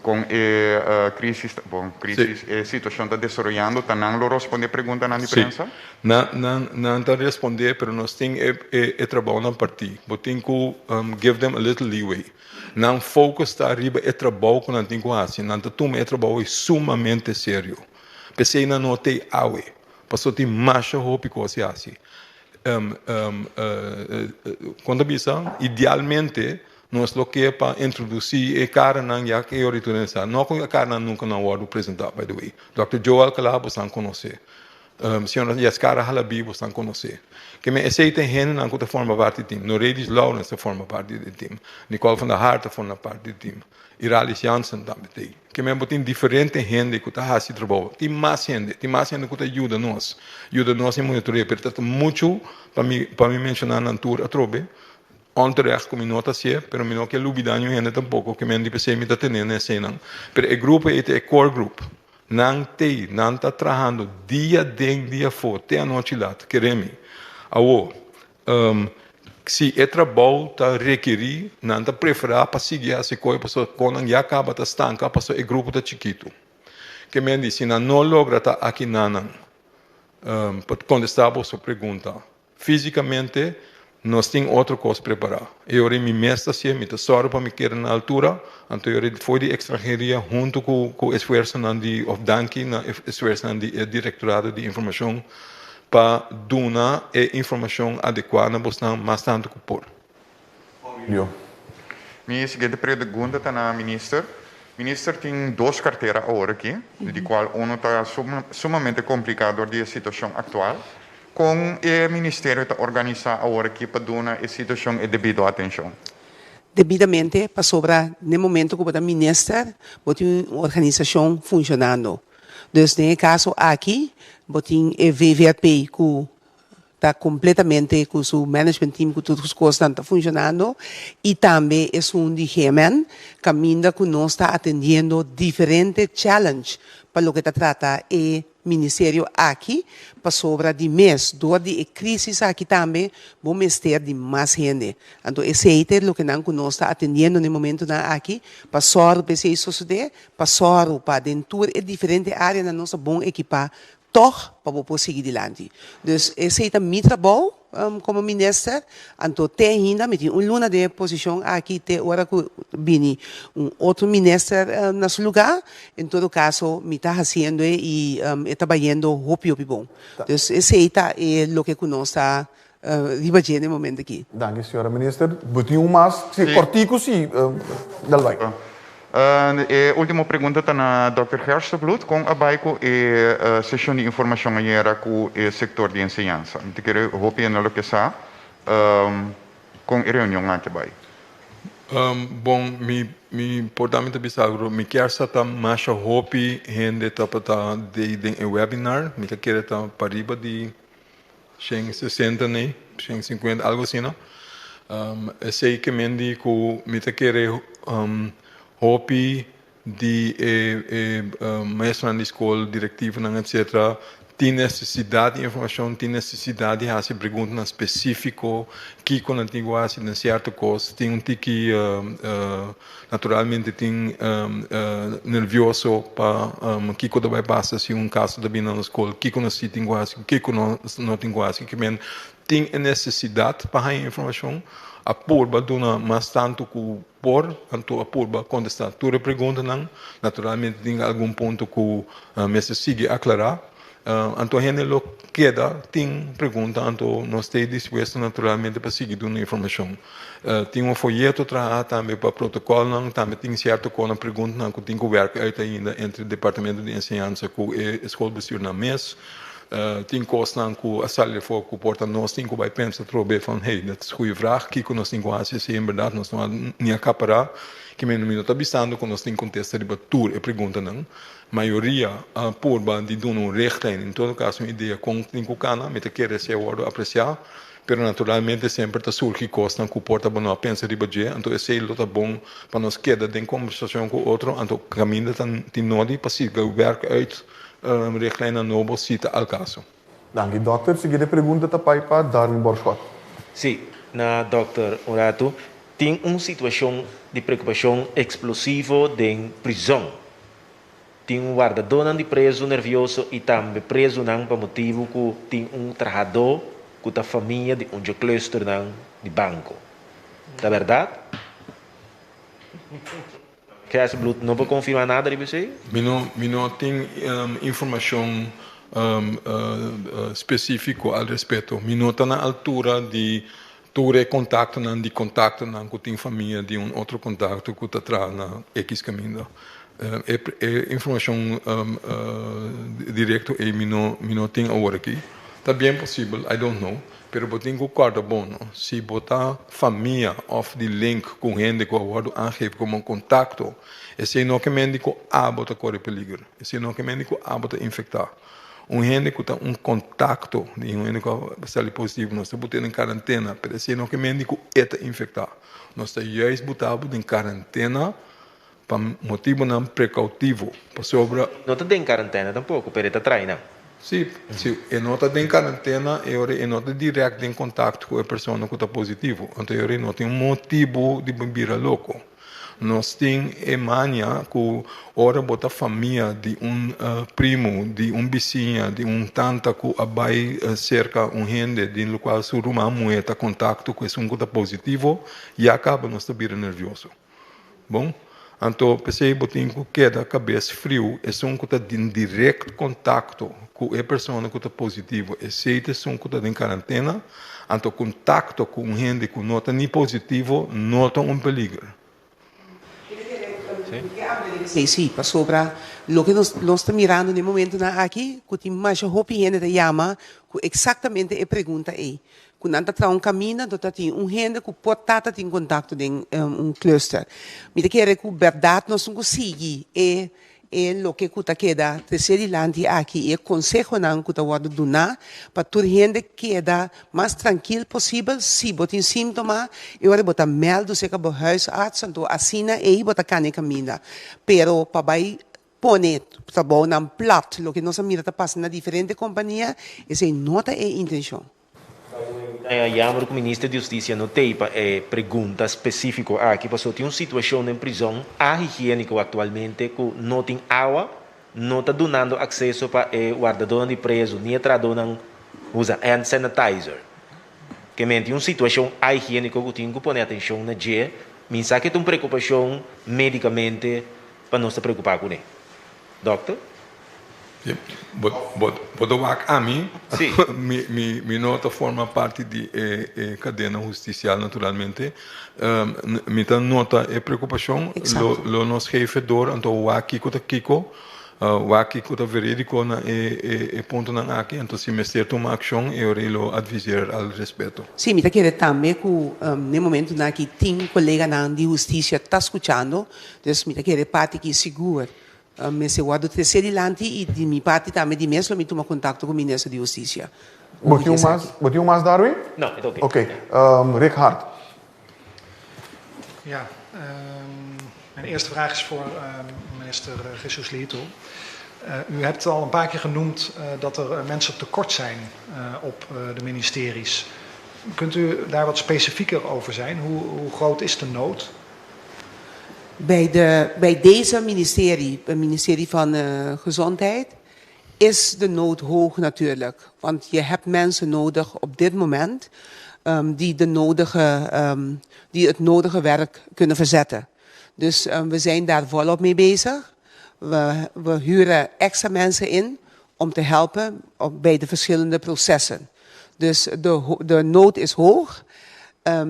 con e crisis ta, bon, crisis, e situacion ta desaroyando, ta nan lo rosponde preguntanan di Sí. prensa? Nan, nan, nan ta responde, pero nos tin e, e, e trabounan partí. Bo tin cu give them a little leeway. Nan focus ta riba e trabou cu nan tin cu haci. Nan ta tuma e trabou ei sumamente serio. P'esei nan no t'ei awe. Pasobra tin masha hopi cos di haci. Kon ta bisa, idealmente nos lo ke pa introdusí e karanan ya ku e oritu den sa. No ku e karanan nunka no a wòrdu presentá, by the way. Dòkter Joe Alcalá bosan konosé. Señora Yaskara Halabi bosan konosé. Ke men esei ta e hendenan ku ta forma parti di tim. Noredis Lawrence ta forma parti di e tim. Nicole van der Hart ta forma parti di e tim. Iralis Jansen tambe ta ei. Ke men bo tin diferente hende ku ta hasi trabou. Tin mas hende, tin mas hende ku ta yuda nos, yuda nos den monitorea, pero ta muchu pa mi pa mi menshoná nan tur atrobe. Onterecht ku mi no ta hasié, pero mi no ke lubidá niun hende tampoko, ke men di p'esei mi ta tene na eseinan. Pero e grupo ei ta e core group. Nan t'ei, nan ta trahando dia den dia afó, te anochi lat, kere mi. Awor, Si e trabou ta rekerí, nan ta preferá pa sigui hasi koe pasobra kon nan ya kaba ta stanka pasobra e grupo ta chikitu. Ke men di si nan no logra ta aki nanan pa kontestá boso pregunta físikamente nos tin otro kos prepará. E ora mi mes ta hasié, mi ta sòru pa mi keda na altura, anto e ora for di ekstranheria huntu ku ku esfuersonan di òf danki na esfuersonan di e direktorado di informashon Pa duna e informashon adekuá na bosnan mas tantu ku por. Maurilio. Mi siguiente pregunta ta na Minister. Minister tin dos kartera awor aki, di kual uno ta sumamente kompliká dor di e situashon aktual. Kon e ministerio ta organisá awor aki pa duna e situashon e debido atenshon? Debidamente, pasobra n'e momento ku bo ta minister, bo tin un organisashon funshonando. Dus den e kaso aki bo tin e VVRP ku ta kompletamente ku su management team ku tur su kosnan ta funshonando i tambe esun di GMN kaminda ku nos ta atendiendo diferente challenge pa loke ta trata e ministerio aki pasobra di mes dor di e krisis aki tambe bo mester di mas hende. Anto esei ta e lokenan ku nos ta atendiendo na e momentonan aki pa sòru pa esei sosodé. Pa sòru pa den tur e diferente áreanan nos ta bon ekipá tòg pa bo por sigui dilanti. Dus esei ta mi trabou komo minister, anto te ainda mi tin un luna den e posishon aki te ora ku bini un otro minister na su lugá. En todo kaso mi ta hasiendo e i e ta bayendo hopi hopi bon. Dus esei ta e loke ku nos ta riba dje na e momento aki. Danki señora minister. Bo tin un mas? Si, kortiku si, dal bai. E ultimo pregunta ta na dòkter Gerstenbluth. Kon a bai ku e seshon di informashon ayera ku e sektor di enseñansa? Mi ta kere hopi hende lo ke sa kon e reunion aki a bai. Bon, mi mi por da mi ta bisa algo. Mi kier sa ta masha hopi hende tabata den e webinar. Mi ta kere ta pariba di 160 nei, 150, algo asina. Esei ke men di ku mi ta kere hopi di e e maestronan di skol, direktivonan etcetera tin nesesidat di informashon, tin nesesidat di hasi preguntanan spesífiko, kiko nan tin ku hasi den sierto kos, tin un tiki Naturalmente tin nervioso pa kiko ta bai pasa si un kaso ta bini na nos skol, kiko nos si tin ku hasi, kiko nos no tin ku hasi. Kimen tin e nesesidat pa haña informashon, a purba duna mas tantu ku por, anto a purba kontestá tur e preguntanan. Naturalmente tin algun punto ku mester sigui aklará. Anto hende lo keda tin pregunta, anto nos ta dispuesto naturalmente pa sigui duna informashon. Tin un foyeto traha tambe pa protokolnan, tambe tin sierto konan preguntanan ku tin ku wèrk uit ainda entre departamento di enseñansa ku e skolbestuurnan mes. Tin kosnan ku a sali afó ku por ta nos tin ku bai pensa atrobe van hey, dat is goeie vraag, kiko nos tin ku hasi si en bèrdat nos no a ni a kapará. Kimen mi no ta bisando ku nos tin kontesta riba tur e preguntanan. Mayoria a purba di duna un richtlijn, en todo caso un idea con tin cu cana, mi ta kere esey a wordo aprecia, pero naturalmente semper ta surgi cosnan cu por ta bo no a pensa riba dje, anto esey lo ta bon pa nos keda den conversacion cu otro, anto caminda ta tin nodi pa sigui werk uit richtlijnnan nobo si ta al caso. Danki dokter. Siguiente pregunta ta pai pa Darwin Borschot. Sí, na dokter un ratu. Tin un situacion di preocupacion explosivo den prizon. Tin un wardadónan di prezu nervioso i tambe prezunan pa motibu ku tin un trahadó ku ta famia di un dje klùsternan di banko. Ta bèrdat? Gerstenbluth no por konfirmá nada riba esei. Mi no mi no tin informashon spesífiko al respeto. Mi no ta na altura di Tur e kontaktonan di kontaktonan ku tin famia di un otro kontakto ku ta traha na ekis kaminda. E e informashon direkto ei mi no mi no tin awor aki. Ta bien posibel, I don't know, pero bo tin ku kòrda bon no, si bo ta famia òf di link ku hende ku a wòrdu aangegeven komo kontakto, esei no ke men di ku abo ta kore peliger, esei no ke men di ku abo ta infektá. Un hende ku ta un kontakto di un hende ku a sali positivo nos ta but'é den karantena, pero esei no ke mende ku e ta infektá. Nos ta juist buta bo den karantena pa motibunan prekoutivo, pasobra. No ta den karantena tampoko, pero e ta trae nan. Sí, si e no ta den karantena e ora e no ta dirèkt den kontakto ku e persona ku ta positivo, anto e ora e no tin un motibu di bira loko. Nos tin e mania ku ora bo ta famia di un primu, di un bisiña, di un tanta ku a bai serka un hende den lokual su ruman muhé ta kontakto ku esun ku ta positivo, ya kaba nos ta bira nervioso. Bon, anto p'esei bo tin ku keda kabes friu, esun ku ta den direkt kontakto ku e persona ku ta positivo, esei ta esun ku ta den karantena. Anto kontakto ku un hende ku no ta ni positivo no ta un peliger. Sí, sí, pasobra loke nos nos ta mirando den e momentonan aki ku tin masha hopi hende ta yama ku eksaktamente e pregunta ei, ku nan ta traha un kaminda anto ta tin un hende ku por ta ta tin kontakto den un cluster. Mi ta kere ku bèrdat nos tin ku sigui e E loke ku ta keda tresé dilanti aki i e konsehonan ku ta wòrdu duná pa tur hende keda mas trankil posibel. Si bo tin síntoma, e ora bo ta mèldu serka bo huisarts, anto asina ei bo ta kana e kaminda. Pero pa bai pone trabounan plat, loke nos a mira ta pasa na diferente kompania, esei no ta e intenshon. Ta jammer ku Minister di Hustisia no tei pa e pregunta spesífiko aki, pasobra tin un situashon den prizòn ahigiéniko aktualmente ku no tin awa. No ta dunando akseso pa e wardadónan di prezu ni e trahadónan usa hand sanitizer. Ke men tin un situashon higiéniko ku tin ku pone atenshon na dje. Mi sa ke ta un preokupashon médikamente pa nos ta preokupá kuné. Dòkter? Bo bo ta wak ami? Sí. Mi mi mi no ta forma parti di e e kadena hustisial naturalmente. Mi ta nota e preokupashon. Exacto. Lo lo nos geef door anto wak kiko ta kiko, wak kiko ta verídiko na e e e puntonan aki. Anto si mester tuma akshon e ora ei lo adviseer al respeto. Sí, mi ta kere tambe ku n'e momentunan aki tin koleganan di hustisia ta skuchando, dus mi ta kere parti aki sigur Mester wòrdu tresé dilanti i di mi parti tambe di mes lo mi tuma kontakto ku Minister di Hustisia. Bo tin un mas, bo tin un mas Darwin? No, e ta oké. Oké, Rick Hart. Ja, mijn eerste vraag is voor minister Jesus Leito. U hebt al een paar keer genoemd dat er mensen tekort zijn op de ministeries. Kunt u daar wat specifieker over zijn? Hoe, hoe groot is de nood? Bij, de, bij deze ministerie, het ministerie van Gezondheid, is de nood hoog natuurlijk. Want je hebt mensen nodig op dit moment die, de nodige, die het nodige werk kunnen verzetten. Dus we zijn daar volop mee bezig. We, we huren extra mensen in om te helpen op, bij de verschillende processen. Dus de, de nood is hoog.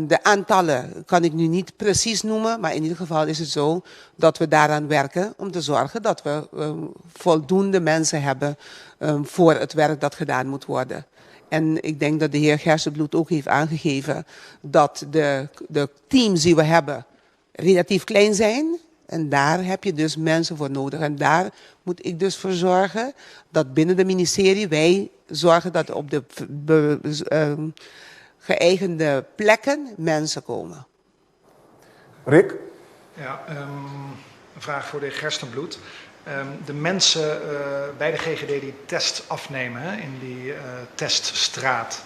De aantallen kan ik nu niet precies noemen, maar in ieder geval is het zo dat we daaraan werken om te zorgen dat we voldoende mensen hebben voor het werk dat gedaan moet worden. En ik denk dat de heer Gerstenbluth ook heeft aangegeven dat de, de teams die we hebben relatief klein zijn. En daar heb je dus mensen voor nodig. En daar moet ik dus voor zorgen dat binnen de ministerie wij zorgen dat op de geëigende plekken mensen komen. Rick? Ja, een vraag voor de heer Gerstenbluth. De mensen bij de GGD die tests afnemen, hè, in die teststraat.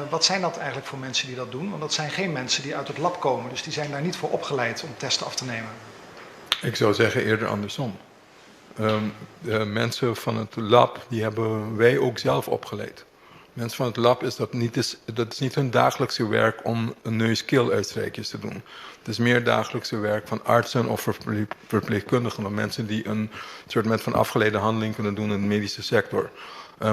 Wat zijn dat eigenlijk voor mensen die dat doen? Want dat zijn geen mensen die uit het lab komen. Dus die zijn daar niet voor opgeleid om testen af te nemen. Ik zou zeggen eerder andersom. De mensen van het lab, die hebben wij ook zelf opgeleid. Mensen van het lab is dat niet, is, dat is niet hun dagelijkse werk om een neus-keel-uitstrijkjes te doen. Het is meer dagelijkse werk van artsen of verpleegkundigen, of mensen die een soort van afgeleide handeling kunnen doen in de medische sector.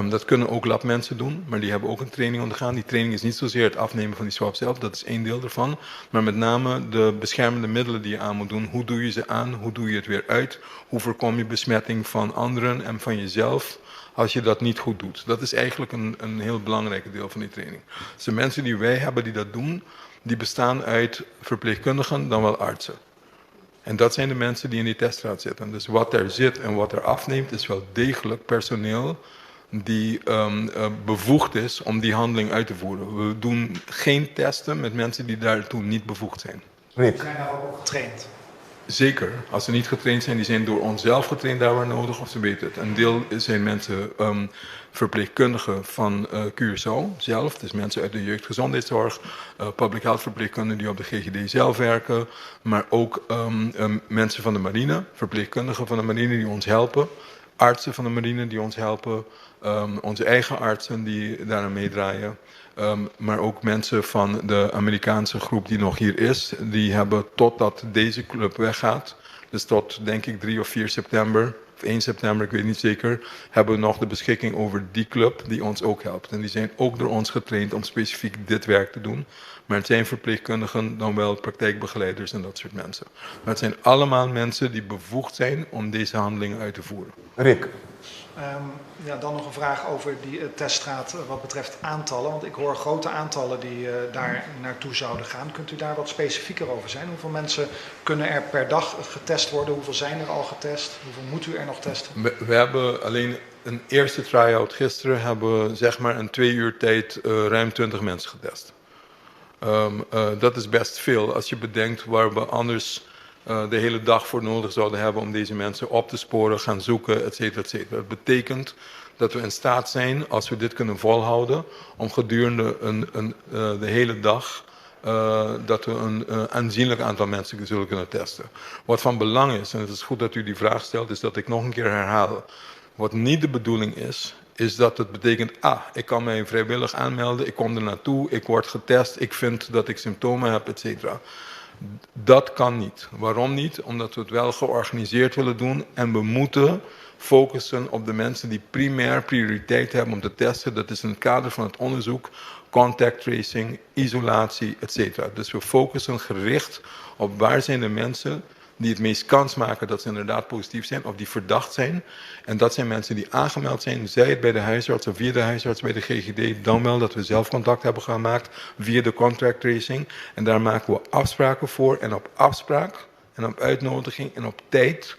Dat kunnen ook labmensen doen, maar die hebben ook een training ondergaan. Die training is niet zozeer het afnemen van die swab zelf, dat is één deel ervan. Maar met name de beschermende middelen die je aan moet doen. Hoe doe je ze aan? Hoe doe je het weer uit? Hoe voorkom je besmetting van anderen en van jezelf als je dat niet goed doet? Dat is eigenlijk een heel belangrijk deel van die training. Dus de mensen die wij hebben die dat doen, die bestaan uit verpleegkundigen dan wel artsen. En dat zijn de mensen die in die teststraat zitten. Dus wat er zit en wat er afneemt is wel degelijk personeel die bevoegd is om die handeling uit te voeren. We doen geen testen met mensen die daartoe niet bevoegd zijn. Rick. Zijn daar ook op getraind? Zeker. Als ze niet getraind zijn, die zijn door onszelf getraind daar waar nodig, of ze weten het. Een deel zijn mensen verpleegkundigen van Curaçao zelf, dus mensen uit de jeugdgezondheidszorg, public health verpleegkundigen die op de GGD zelf werken, maar ook mensen van de marine, verpleegkundigen van de marine die ons helpen, artsen van de marine die ons helpen, onze eigen artsen die daaraan meedraaien. Maar ook mensen van de Amerikaanse groep die nog hier is, die hebben totdat deze club weggaat, dus tot denk ik 3 of 4 september, of 1 september, ik weet niet zeker, hebben we nog de beschikking over die club die ons ook helpt. En die zijn ook door ons getraind om specifiek dit werk te doen. Maar het zijn verpleegkundigen, dan wel praktijkbegeleiders en dat soort mensen. Maar het zijn allemaal mensen die bevoegd zijn om deze handelingen uit te voeren. Rick. Ja, dan nog een vraag over die teststraat wat betreft aantallen. Want ik hoor grote aantallen die daar naartoe zouden gaan. Kunt u daar wat specifieker over zijn? Hoeveel mensen kunnen er per dag getest worden? Hoeveel zijn er al getest? Hoeveel moet u er nog testen? We hebben alleen een eerste try-out gisteren. Hebben we in 2 uur tijd ruim 20 mensen getest. Dat is best veel als je bedenkt waar we anders de hele dag voor nodig zouden hebben om deze mensen op te sporen, gaan zoeken, et cetera, et cetera. Dat betekent dat we in staat zijn, als we dit kunnen volhouden, om gedurende de hele dag Dat we een aanzienlijk aantal mensen zullen kunnen testen. Wat van belang is, en het is goed dat u die vraag stelt, is dat ik nog een keer herhaal. Wat niet de bedoeling is, is dat het betekent, ah, ik kan mij vrijwillig aanmelden, ik kom er naartoe, ik word getest, ik vind dat ik symptomen heb, et cetera. Dat kan niet. Waarom niet? Omdat we het wel georganiseerd willen doen en we moeten focussen op de mensen die primair prioriteit hebben om te testen. Dat is in het kader van het onderzoek, contact tracing, isolatie, et cetera. Dus we focussen gericht op waar zijn de mensen die het meest kans maken dat ze inderdaad positief zijn of die verdacht zijn. En dat zijn mensen die aangemeld zijn, zij het bij de huisarts of via de huisarts bij de GGD, dan wel dat we zelf contact hebben gemaakt via de contact tracing. En daar maken we afspraken voor en op afspraak en op uitnodiging en op tijd.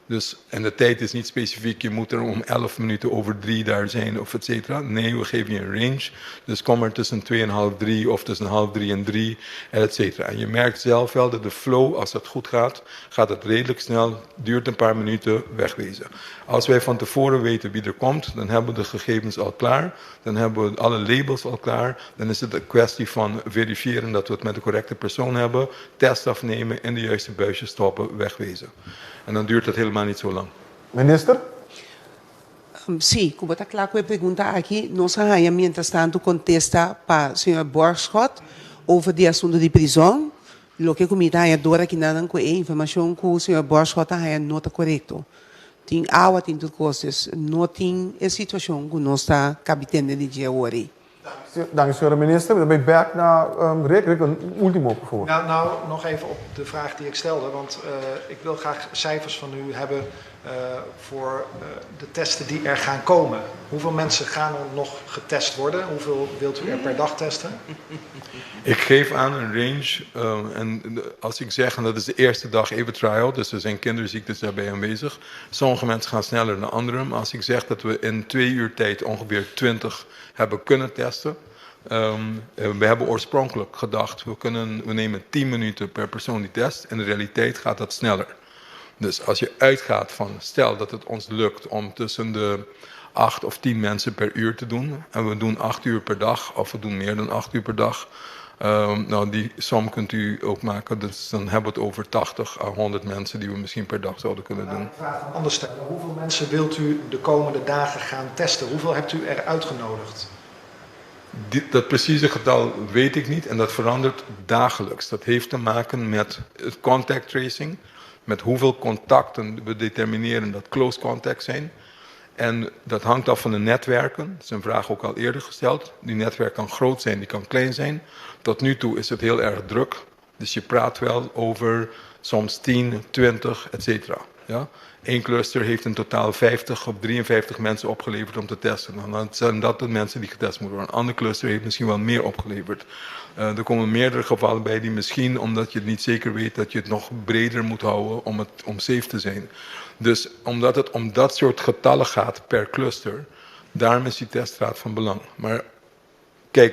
Dus, en de tijd is niet specifiek, je moet er om 3:11 daar zijn of et cetera. Nee, we geven je een range. Dus kom er tussen 2 en half 3 of tussen half 3 en 3, et cetera. En je merkt zelf wel dat de flow, als dat goed gaat, gaat het redelijk snel, duurt een paar minuten, wegwezen. Als wij van tevoren weten wie er komt, dan hebben we de gegevens al klaar. Dan hebben we alle labels al klaar. Dan is het een kwestie van verifiëren dat we het met de correcte persoon hebben, test afnemen, in de juiste buisjes stoppen, wegwezen. En dan duurt het helemaal niet zo lang. Minister? Sí, ku bo ta kla ku e pregunta aki, nos a haña mientrastantu kontesta pa señor Borgschot over di asuntu di prizòn. Loke ku mi ta haña dor akinanan ku e informashon ku señor Borgschot a haña no ta korekto. Tin awa, tin tur kos, dus no tin e situashon ku nos ta kabi tende di dje awor ei. Dank u, señora minister. We gaan back naar Rick. Rick, een ultimo, por favor. Nou, nog even op de vraag die ik stelde, want ik wil graag cijfers van u hebben voor de testen die er gaan komen. Hoeveel mensen gaan er nog getest worden? Hoeveel wilt u er per dag testen? Ik geef aan een range. En als ik zeg, en dat is de eerste dag even trial, dus er zijn kinderziektes daarbij aanwezig. Sommige mensen gaan sneller dan anderen. Maar als ik zeg dat we in 2 uur tijd ongeveer 20 hebben kunnen testen. We hebben oorspronkelijk gedacht, we nemen 10 minuten per persoon die test. In de realiteit gaat dat sneller. Dus als je uitgaat van, stel dat het ons lukt om tussen de 8 of 10 mensen per uur te doen. En we doen 8 uur per dag, of we doen meer dan 8 uur per dag. Die som kunt u ook maken. Dus dan hebben we het over 80 à 100 mensen die we misschien per dag zouden kunnen doen. Ik vraag anders stellen. Hoeveel mensen wilt u de komende dagen gaan testen? Hoeveel hebt u er uitgenodigd? Dat precieze getal weet ik niet en dat verandert dagelijks. Dat heeft te maken met het contact tracing, met hoeveel contacten we determineren dat close contact zijn. En dat hangt af van de netwerken. Dat is een vraag ook al eerder gesteld. Die netwerk kan groot zijn, die kan klein zijn. Tot nu toe is het heel erg druk. Dus je praat wel over soms 10, 20, et cetera. Ja? Eén cluster heeft in totaal 50 of 53 mensen opgeleverd om te testen. Dan zijn dat de mensen die getest moeten worden. Een ander cluster heeft misschien wel meer opgeleverd. Er komen meerdere gevallen bij die misschien, omdat je het niet zeker weet, dat je het nog breder moet houden om safe te zijn. Dus omdat het om dat soort getallen gaat per cluster, daarom is die teststraat van belang. Maar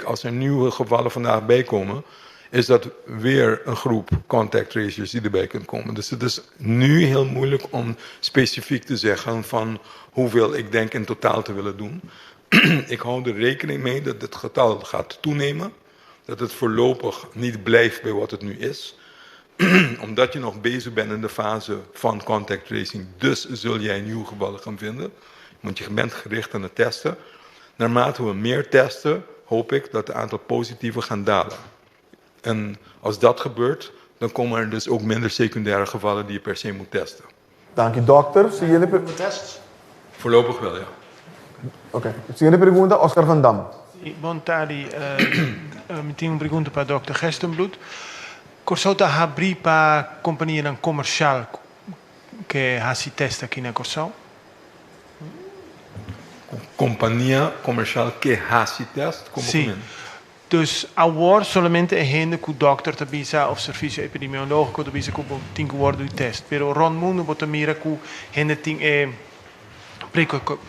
als er nieuwe gevallen vandaag bijkomen, is dat weer een groep contact tracers die erbij kunt komen. Dus het is nu heel moeilijk om specifiek te zeggen van hoeveel ik denk in totaal te willen doen. Ik hou er rekening mee dat het getal gaat toenemen, dat het voorlopig niet blijft bij wat het nu is. Omdat je nog bezig bent in de fase van contact tracing, dus zul jij nieuwe gevallen gaan vinden. Want je bent gericht aan het testen. Naarmate we meer testen, hoop ik dat het aantal positieven gaan dalen. En als dat gebeurt, dan komen er dus ook minder secundaire gevallen die je per se moet testen. Dank u, dokter. Siguiente Tests? Voorlopig wel, ja. Oké. Siguiente pregunta, Oscar van Dam. Sí, bon tardi. Mi tin un pregunta pa dokter Gerstenbluth. Kòrsou ta habrí pa kompanianan komersial ku hasi test aki na Kòrsou? Kompania komersial ku hasi test? Komo Sí. Dus awor solamente e hende ku dòkter ta bisa òf servisio epidemiológiko ta bisa ku bo tin ku wòrdu di test. Pero rònt mundu bo ta mira ku hende tin e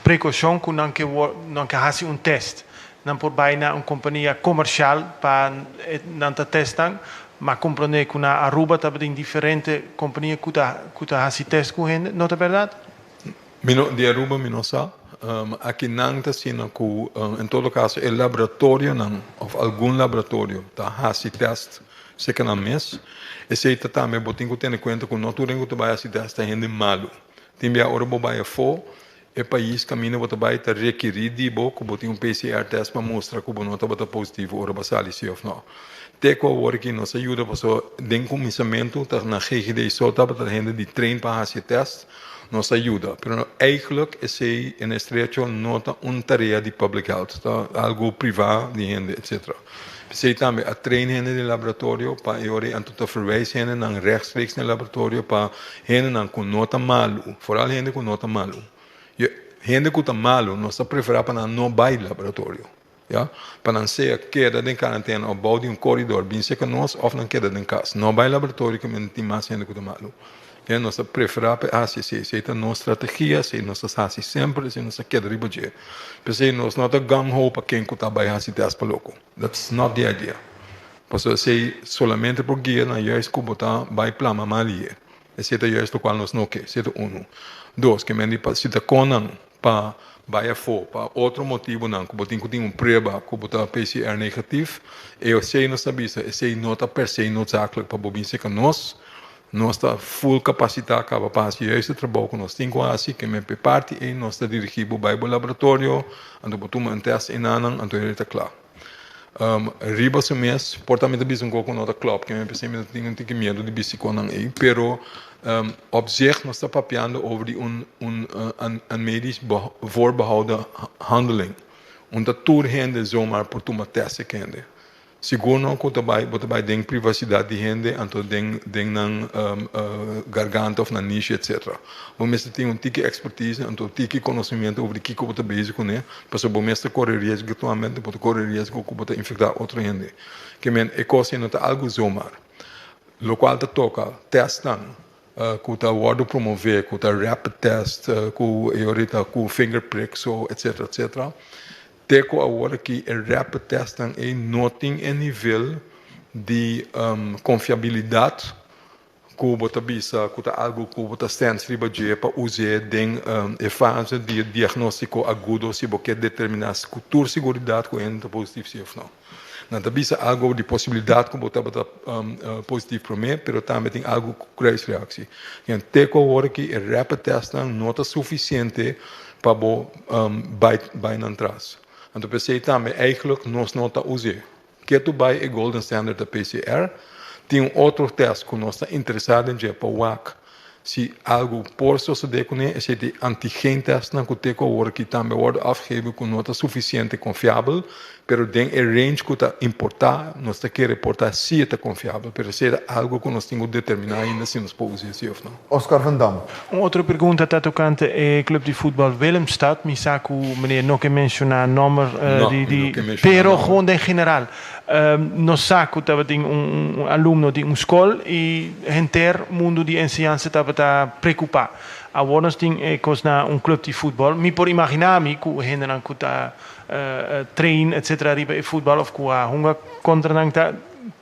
prekoushon ku nan ke nan ke hasi un test. Nan por bai na un kompania komersial pa nan ta test nan, ma komprondé ku na Aruba tabatin diferente kompania ku ta ku ta hasi test ku hende, no ta bèrdat? Mi no, di Aruba mi no sa. Aki nan ta asina ku en todo kaso e laboratorionan òf algun laboratorio ta hasi tèst seka nan mes. Esei ta tambe bo tin ku tene kuenta ku no tur hende ku ta bai hasi tèst ta hende malu. Tin bia ora bo bai afó e pais kaminda bo ta bai ta rekirí di bo ku bo tin un PCR tèst pa mustra ku bo no tabata positivo ora bo a sali si òf no. Te ku awor aki nos a yuda pasobra den kuminsamentu ta na GGD so tabata hende di train pa hasi e tèst. Nos a yuda, pero eigenlijk esey en estrecho no ta un tarea di public health, ta algo priva di hende etc. P'esey tambe a train hende den laboratorio pa e ora anto ta verwijs hendenan rechtstreeks na e laboratorio pa hendenan cu no ta malu, vooral hende cu no ta malu. Hende cu ta malu nos ta prefera pa nan no bay laboratorio. Ya, pa nan sea keda den karantena of bou di un koridor bin seka nos of nan keda den kas. No bai laboratorio ke men tin mas hende ku ta malu. Ya, nos ta preferá pa e hasi esei. Esei ta nos strategia, esei nos ta hasi semper, esei nos ta keda riba dje. P'esei nos no ta gung ho pa ken ku ta bai hasi tèst pa loko. That's not the idea. Pasobra esei solamente por guia nan juist ku bo ta bai plama mal ie. Esei ta juist lokual nos no ke. Esei ta unu. Dos, ke men di pa si ta kon nan pa bai afó pa otro motibunan ku bo tin ku tin un prueba ku bo ta PCR negatief, esei nos ta bisa esei no ta per se noodzakelijk pa bo bin serka nos. Nos ta full kapasitá kaba pa hasi juist e trabou ku nos tin ku hasi, ke men p'e parti ei nos ta dirigí bo bai bo laboratorio, anto bo tuma un tèst enanan, anto e ta kla. Riba su mes, por ta mi ta bisa un kos ku no ta klòp, ke mi p'esei mi ta tin un tiki miedu di bisti konan ei, pero op zich nos ta papiando over di un un een medisch voorbehouden handeling. Un ta tur hende zomaar por tuma tèst e kende. Sigur no ku ta bai bo ta bai den privasidat di hende anto den den nan garganta òf nan nishi etcetera. Bo mester tin un tiki expertise anto tiki konosementu over di kiko bo ta bezig kuné pasobra bo mes ta kore riesgo aktualmente bo ta kore riesgo ku bo ta infektá otro hende. Ke men e kos ei no ta algu zomaar. Lokual ta toka tèstnan ku ta wòrdu promové ku ta rapid test ku e orita ku finger prick so etcetera etcetera. Te ku awor aki e rapid testnan ei no tin e nivel di konfiabilidat ku bo ta bisa ku ta algu ku bo ta stèns riba dje pa us'é den e fase di diagnóstiko agudo si bo ke determiná ku tur siguridat ku hende ta positif si òf no. Nan ta bisa algu di posibilidat ku bo tabata positif promé pero tambe tin algu ku kruisreaksi. Te ku awor aki e rapid testnan no ta sufisiente pa bo bai bai nan tras. Anto p'esei tambe eigenlijk nos no ta us'é. Ke tu bai e golden standard ta PCR. Tin un otro test ku nos ta interesá den dje pa wak si algu por sosodé kuné, esei ta e antigen testnan ku te ku awor aki tambe a wòrdu afgegeven ku no ta sufisiente konfiabel, pero den e range ku ta importá nos ta kere por ta si e ta konfiabel, pero esei ta algu ku nos tin ku determiná ainda si nos por usa esei òf no. Oscar van Dam. Un otro pregunta ta tocante e club di futbal Willemstad. Mi sa cu meneer no ke menciona nomber No, di mi di no ke menciona pero nomber. gewoon den general. Nos sa cu tabatin un alumno di un scol y henter mundo di enseñansa tabata preocupa. Awor nos tin e cos na un club di futbal. Mi por imagina mi cu hendenan cu ta train etcetera riba e futbal of cu a hunga contra nan ta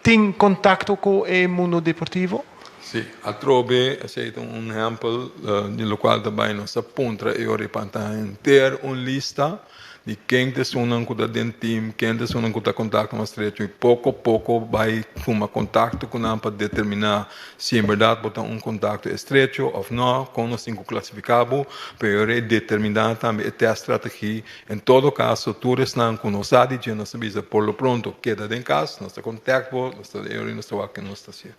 tin contacto cu e mundo deportivo. Sí, atrobe esei ta un ehèmpel di lokual ta bai nos ta puntra e ora pa ta henter un lista di ken ta esunnan ku ta den tim, ken ta esunnan ku ta kontakto mas estrecho i poko poko bai tuma kontakto ku nan pa determiná si en bèrdat bo ta un kontakto estrecho òf nò, kon nos tin ku klasifiká bo, pero e ora ei determiná tambe e tèst strategie. En todo kaso tur esnan ku no sa di dje nos ta bisa por lo pronto keda den kas, nos ta kontèkt bo, nos ta e ora ei nos ta wak ken nos ta hasié.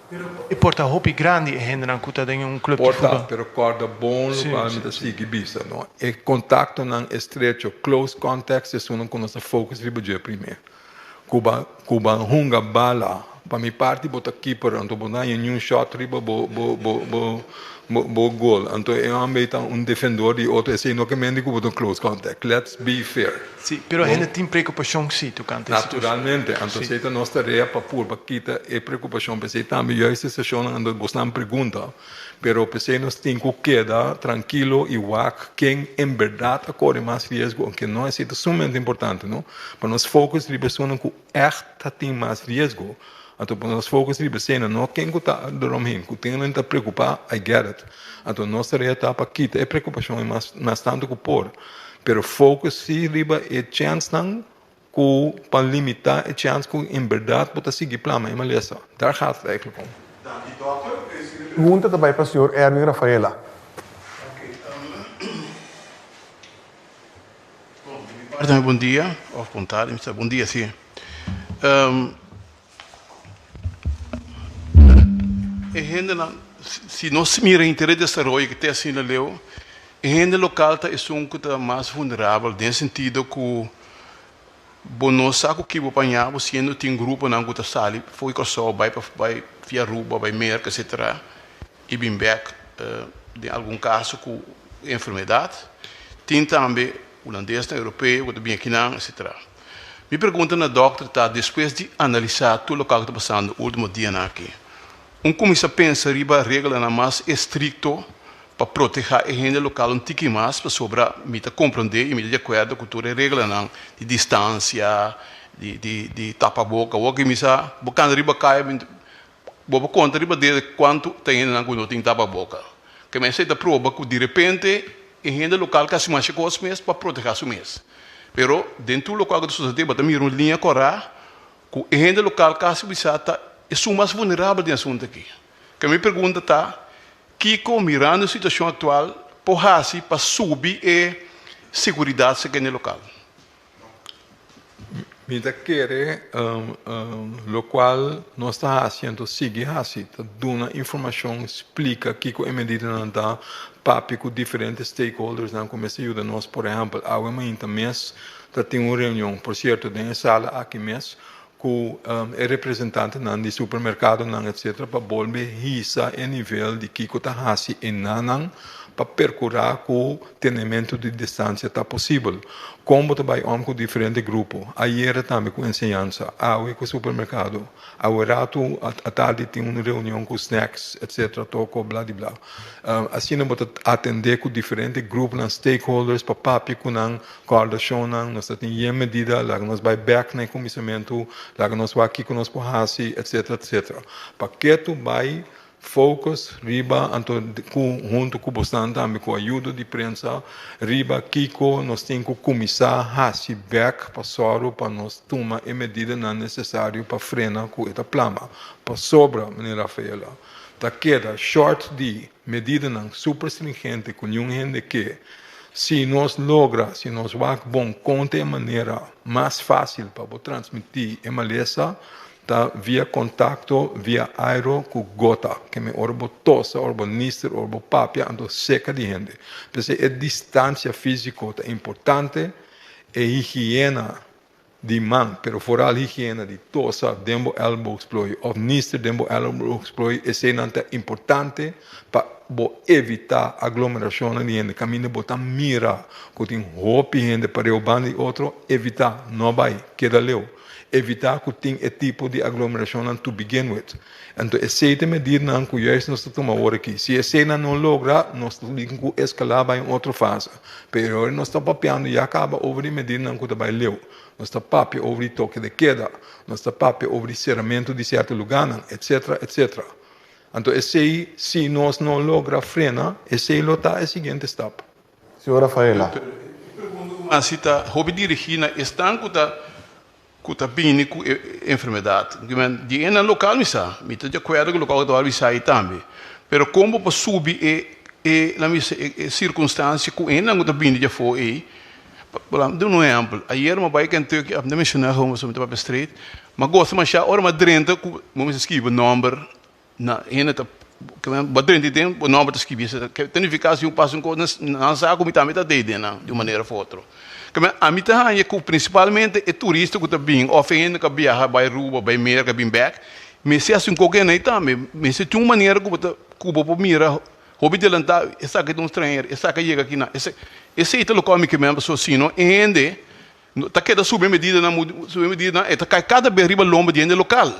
Pero e por ta hopi grandi e hendenan ku ta den un club di Por ta, futbal. pero kòrda bon lokual mi ta sigui bisa, no? E kontaktonan estrecho, close contacts, esunnan ku nos ta focus riba dje primé. Ku ba ku ba hunga bala, pa mi parti bo ta keeper, anto bo no haña niun shot riba bo bo bo bo bo bo gol. Anto e hòmber ei ta un defendor di otro, esei no ke mende ku bo ta un close contact. Let's be fair. Sí, pero hende tin preokupashon sí tokante e situashon. Naturalmente, anto Sí. esei ta nos tarea pa purba kita e preokupashon. P'esei tambe juist e seshonnan anto bosnan pregunta, pero p'esei nos tin ku keda trankilo i wak ken en bèrdat a kore mas riesgo o ken no. Esei ta sumamente importante, no? Pa nos focus riba esunnan ku ègt ta tin mas riesgo. Anto pa nos focus riba esei no ken ku ta eromheen, ku tin ta preokupá, I get it. Anto nos tarea ta pa kita e preokupashon mas mas tantu ku por. Pero focus si riba e chènsnan ku pa limitá e chèns ku en bèrdat bo ta sigui plama e malesa. Daar gaat het eigenlijk om. Danki dòkter. E siguiente pregunta ta bai pa señor Erwin Rafaela. Bon, di mi parti tambe bon dia, of bon tardi, mi sa bon dia si. E hendenan, si nos mira henter e desaroyo ku te asina leu, e hende lokal ta esun ku ta mas vulnerabel den sentido ku bo no sa ku ki bo paña bo siendo tin gruponan ku ta sali for di Kòrsou bai pa bai via Aruba bai Merka etsetera i bin bèk den algun kaso ku enfermedat. Tin tambe hulandesnan, europeo ku ta bin akinan etsetera. Mi pregunta na dòkter ta despues di analisá tur loke ku ta pasando último dianan aki, un kuminsá pensa riba reglanan mas estrikto pa protehá e hende lokal un tiki mas pasobra mi ta komprondé i mi ta di akuerdo ku tur e reglanan di distansia, di di di tapaboka. Awor ki mi sa bo kanda riba kaya bo por konta riba dedo kuantu ta hendenan ku no tin tapaboka. Ke mester ta proba ku direpente e hende lokal ka hasi masha kos mes pa protehá su mes. Pero den tur lokual ku ta sosodé bo ta mira un liña kòrá ku e hende lokal kasi bisa ta esun mas vulnerabel den asuntu aki. Ke mi pregunta ta, kiko mirando e situashon aktual por hasi pa subi e seguridat serka hende lokal? Mi ta kere lokual nos ta hasi anto sigui hasi ta duna informashon, splika kiko e medidanan ta, papia ku diferente stakeholdersnan ku mester yuda nos. Por ehèmpel, awe mainta mes ta tin un reunion, por sierto den e sala aki mes, ku e representantenan di supermerkadonan etcetera pa bolbe hisa e nivel di kiko ta hasi e nannan pa perkurá ku tenementu di distansia ta posibel. Kon bo ta bai om ku diferente grupo? Ayera tambe ku enseñansa, awe ku supermerkado, awe ratu atardi tin un reunion ku snacks etcetera toko bla di bla. Asina bo ta atendé ku diferente gruponan, stakeholders pa papia ku nan Kòrdashonnan, nos ta tin yen medida, laga nos bai bèk na e kuminsamentu, laga nos wak kiko nos por hasi, etsetera, etsetera. Pa ketu bai focus riba, anto ku huntu ku bosnan tambe ku ayudo di prensa, riba kiko nos tin ku kuminsá hasi bèk pa sòru pa nos tuma e medidanan nesesario pa frena ku e ta plama. Pasobra, meneer Rafaela, ta keda short di medidanan super stringente ku niun hende ke. Si nos logra, si nos wak bon kon ta e manera mas fásil pa bo transmití e malesa ta via kontakto via airo ku gota. Ke men ora bo tosa, ora bo nister, ora bo papia anto seka di hende. P'esei e distansia físiko ta importante, e higiena di man, pero foral higiena di tosa den bo elleboogsplooi of nister den bo elleboogsplooi, eseinan ta importante pa bo evita aglomeracionnan di hende. Caminda bo ta mira cu tin hopi hende pareu banda di otro, evita, no bay, keda leu. Evita cu tin e tipo di aglomeracionnan to begin with. Anto esei ta e medirnan cu juist nos ta tuma awor aki. Si eseinan no logra, nos ta bin cu escala bay un otro fase. Pero ora nos ta papiando ya caba over di medirnan cu ta bay leu. Nos ta papia over di toke de keda, nos ta papia over di ceramento di cierto lugarnan, etcetera, etcetera. Anto esei, si nos no logra frena, esei lo ta e siguiente stap. Señor Rafaela. Pero e pregunta cu mas si ta hopi dirigi na esnan cu ta cu ta bini cu e enfermedad. Di enan local mi sa, mi ta di acuerdo cu local cu ta wòrdu bisa ayi tambe. Pero con bo por subi e e laat mi bisa e circunstancia cu enan cu ta bini di afo ey. Duna un ehempel, ayer mi a bai Kentucky, mi ta menciona gewoon pasobra mi ta papia straight, mi a gosta masha ora mi a drenta cu bo mester scribi bo nomber Na hende ta bo drenta den bo nomber ta skibi esei ta nifiká si un pasa un kos nan sa ku mi tambe ta dei den nan di un manera of otro. Ami ta haña ku prinsipalmente e turista ku ta bin òf e hende ku a biaha bai Aruba bai Merka bin bèk mester hasi un kos ku nan tambe mester tin un manera ku bo ta ku bo por mira hopi delantá esaki ta un stranhero esaki a yega akinan esei ta loke ami ke men pasobra si no e hende ta keda subi e medidanan subi e medidanan e ta kai kada bes riba lomba di hende lokal.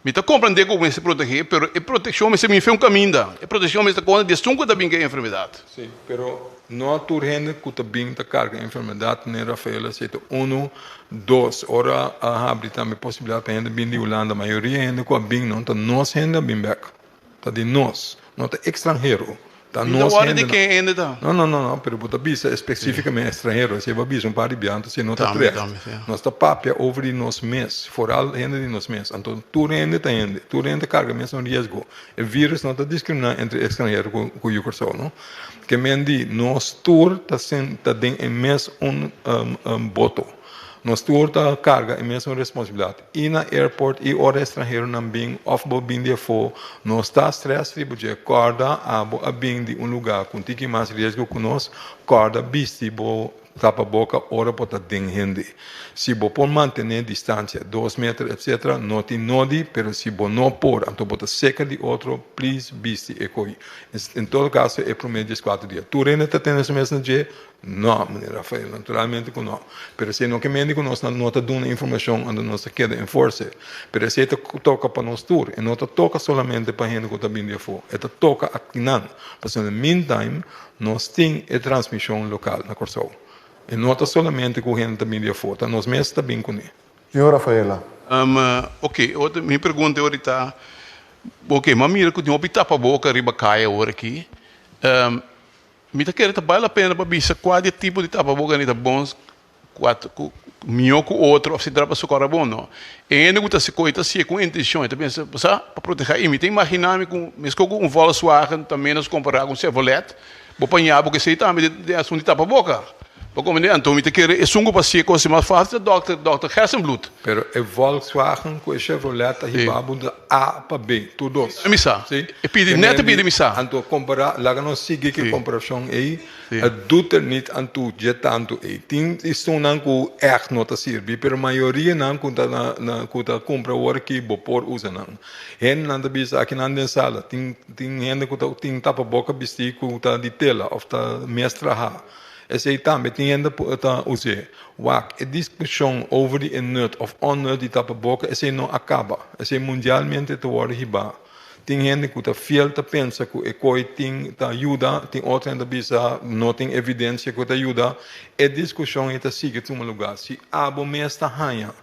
Mi ta komprendé ku mester protegé, pero e protekshon mester bin fe un kaminda. E protekshon mester kontra di esun ku ta bin ku e enfermedat. Sí, pero no tur hende ku ta bin ta karga e enfermedat, meneer Rafael a seta unu, dos. Ora a habri tambe posibilidat pa hende bin di Hulanda, mayoria hende ku a bin no ta nos hende a bin bèk. Ta di nos, no ta ekstranhero. Ta Mi ta nos wòrdu di hendenan. ken hende ta. No, no, no, no, pero bo ta bisa específicamente estranhero, esei bo a bisa un par di bia, anto esei no ta Tambe, terecht. tambe, sí. Nos ta papia over di nos mes, foral hende di nos mes. Anto tur hende ta hende, tur hende ta carga mesun riesgo. E virus no ta discrimina entre estranhero cu cu yu Corsou, no. Ke men di nos tur ta sen ta den e mes un boto. Nos tur ta carga e mesun responsabilidad. I na airport i ora estranheronan bin of bo bin di afó, no sta stress riba dje. Kòrda abo a bin di un lugá ku un tiki mas riesgo ku nos, kòrda bisti bo tapaboka ora bo ta den hende. Si bo por mantené distansia, dos meter etc. No tin nodi, pero si bo no por anto bo ta seka di otro, please bisti e koi. En todo kaso e promé dieskuater dia. Tur hende ta tene su mes na dje, No, meneer Rafael, naturalmente ku no. Pero esei no ke mende ku nos no ta duna informashon anto nos ta keda enforse. Pero esei ta toka pa nos tur, e no ta toka solamente pa hende ku ta bini di afó, e ta toka akinan. Pasobra in the meantime nos tin e transmishon lokal na Kòrsou. E no ta solamente ku hende ta bini di afó, ta nos mes ta bin kuné. Señor Rafaela. Ok, otro, mi pregunta awor ta, ok, mi a mira ku tin hopi tapaboka riba kaya awor aki. Mi ta kere ta bal la pena pa bisa kua di e tipo di tapaboka ni ta bon kua ta ku mihó ku otro òf si ta pa sokora bon no. E hende ku ta hasi kos e ta hasié ku intenshon e ta pensa bo sa pa protehá i mi ta imaginá mi ku meskos ku un Volkswagen ta ménos kompará ku un Chevrolet bo pañá bo ku esei tambe den asuntu di tapaboka. Bo komprendé? Anto mi ta kere esun ku pa hasié kos mas fásil ta dòkter dòkter Gerstenbluth. Pero e Volkswagen ku e Chevrolet ta hiba bo di A pa B, tur dos. Mi sa. Sí. E pidi, net e pidi mi sa. Anto kompara, laga nos sigui ku e komparashon ei. Het doet er niet aan toe dje tantu ei. Tin esunnan ku ègt no ta sirbi, pero mayorianan ku ta na na ku ta kumpra awor aki bo por usa nan. Hendenan ta bisa akinan den sala, tin tin hende ku ta tin tapaboka bistí ku ta di tela òf ta mes trahá. Esei tambe tin hende ta us'é. Wak, e diskushon over di e nut òf onnut di tapaboka, esei no a kaba. Esei mundialmente ta wòrdu hibá. Tin hende ku ta fiel ta pensa ku e koi tin ta yuda, tin otro hende ta bisa no tin evidensia ku e ta yuda. E diskushon ei ta sigui tuma lugá. Si abo mes ta haña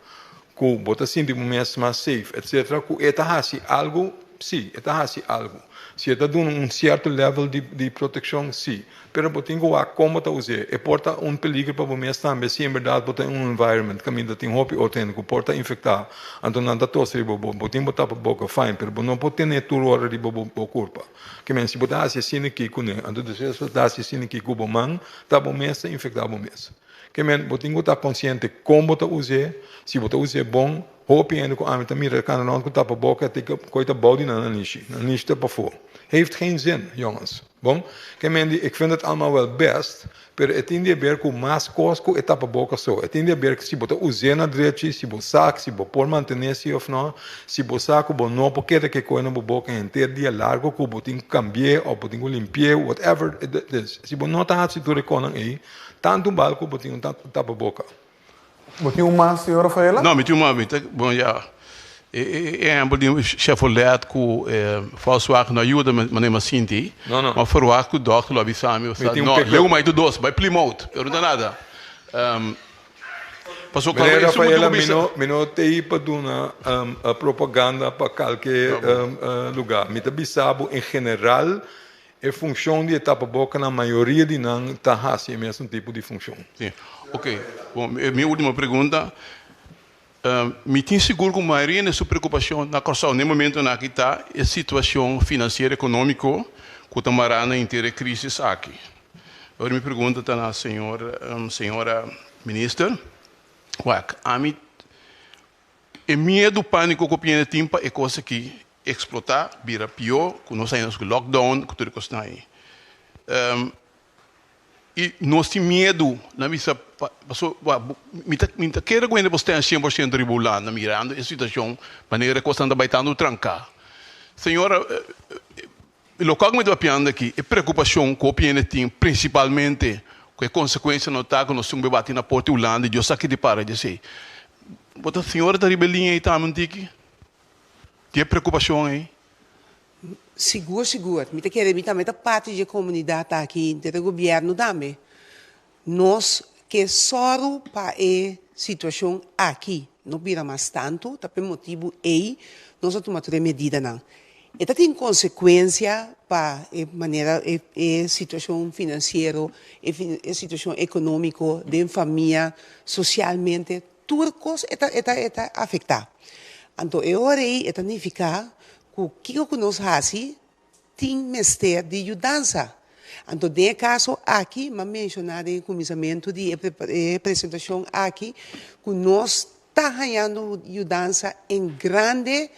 ku bo ta sinti bo mes mas safe etcetera ku e ta hasi algu, si, e ta hasi algu. Si e ta duna un sierto level di di protekshon, si. Pero bo tin ku wak kon bo ta us'é. E por ta un peligro pa bo mes tambe si en bèrdat bo ta den un environment kaminda tin hopi otro hende ku por ta infektá, anto nan ta tosa riba bo. Bo tin bo tapa boka, fine, pero bo no por ten'é tur ora riba bo bo kurpa. Ke men si bo ta hasi asina aki kuné, anto despues bo ta hasi asina aki ku bo man, ta bo mes ta infektá bo mes. Ke men bo tin ku ta konsiente kon bo ta us'é, si bo ta us'é bon, hopi hende ku ami ta mira kana rònt ku tapa boka te koi ta bou di nan nanishi, nan nanishi ta pafó. Heeft geen zin, jongens. Bon, ke men di ik vind het allemaal wel best, pero e tin di haber ku mas kos ku e tapa boka so. E tin di haber si bo ta us'é na drechi, si bo sa si bo por mantené si òf no, si bo sa ku bo no por keda ke koi na bo boka henter dia largo ku bo tin ku kambi'é òf bo tin ku limpi'é, whatever it is. Si bo no ta hasi tur e konan ei, Tantu bal ku bo tin un tapaboka. Bo tin un mas, señor Rafaela? No, mi tin un mas. Mi ta, bon ya, e e ehempel di Chevrolet ku Volkswagen no a yuda manera mi a sinti. No, no. Mi a ferwagt ku dòkter lo a bisa mi, Mi tin un no, pick-up. leu mai tur dos, bai Plymouth, pero no ta nada. Pasobra Meneer esun motibu Rafaela, mi bisa. no, mi no t'ei pa duna propaganda pa kalke lugá. Mi ta bisa bo en general E funshon di e tapaboka na mayoria di nan ta hasi e mesun tipo di funshon. Sí. Ok. Bon, mi ultimo pregunta. Mi tin sigur ku mayoria di su preokupashon na Kòrsou na e momentunan aki ta e situashon finansiero ekonómiko ku ta mará na henter e krísis aki. Awor mi pregunta ta na señor, señora minister. Wak, ami E miedu pániko ku piende tin pa e kos aki eksplotá, bira pió, ku nos haña nos ku lockdown, ku tur e kosnan ei. I nos tin miedu, nan bisa, paso mi ta mi ta kere ku hende por sten 100% riba Hulanda mirando e situashon manera e kosnan ta bai tantu tranká. Señora, lokual ku mi ta papiando aki, e preokupashon ku hopi hende tin prinsipalmente ku e konsekuensia no ta ku nos tin un bebati na porta di Hulanda i Dios sa ki di para di esei. Bo ta señora ta riba e liña ei tambe un tiki? Di e preokupashon ei? Sigur, sigur. Mi ta kere mi tambe ta parti di e komunidat aki, henter e gobièrnu tambe. Nos ke sòru pa e situashon aki no bira mas tantu, ta p'e motibu ei nos a tuma tur e medidanan. E ta tin konsekuensia pa e manera e e situashon finansiero, e e situashon ekonómiko den famia, sosialmente, tur kos e ta e ta e ta afektá. Anto e ora ei e ta nifiká ku kiko ku nos hasi tin mester di yudansa. Anto den e kaso aki m'a menshoná den e kuminsamentu di e presentashon aki ku nos ta hañando yudansa en grande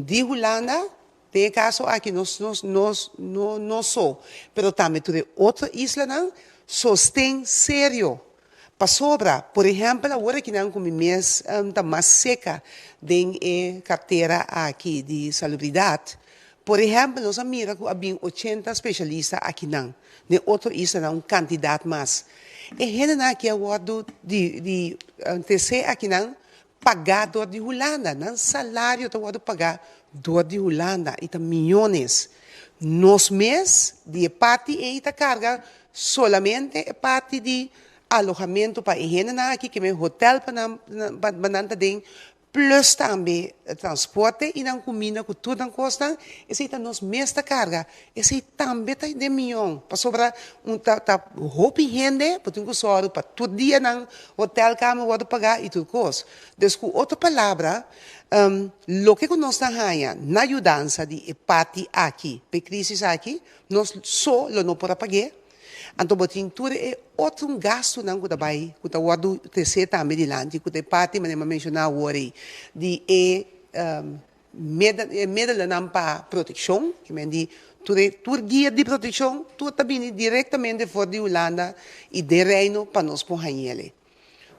di Hulanda, den e kaso aki nos nos nos no no so, pero tambe tur e otro islanan, sosten serio. Pasobra, por ehèmpel awor akinan ku mi mes ta mas seka den e kartera aki di salubridat, por ehèmpel nos a mira ku a bin ochenta speshalista akinan, den otro islanan un kantidat mas. E hendenan aki a wòrdu di di tresé akinan pagá dor di Hulanda, nan salario ta wòrdu pagá dor di Hulanda i ta miyones. Nos mes di e parti ei ta karga solamente e parti di alohamentu pa e hendenan aki, ke men hotel pa nan pa nan ta den, plus tambe transporte i nan kuminda ku tur nan kosnan, esei ta nos mes ta karga. Esei tambe ta den miyon, pasobra un ta ta hopi hende bo tin ku sòru pa tur dia nan hotelkamer wòrdu pagá i tur kos. Dus ku otro palabra, loke ku nos ta haña na yudansa di e parti aki p'e krisis aki, nos so lo no por a pag'é. Anto bo tin tur e otro gastunan ku ta bai, ku ta wòrdu tresé tambe dilanti, ku ta e parti manera mi a menshoná awor ei, di e E medelanan pa protekshon, ki men di tur e tur guia di protekshon tur ta bini direktamente for di Hulanda i den Reino pa nos por hañ'el.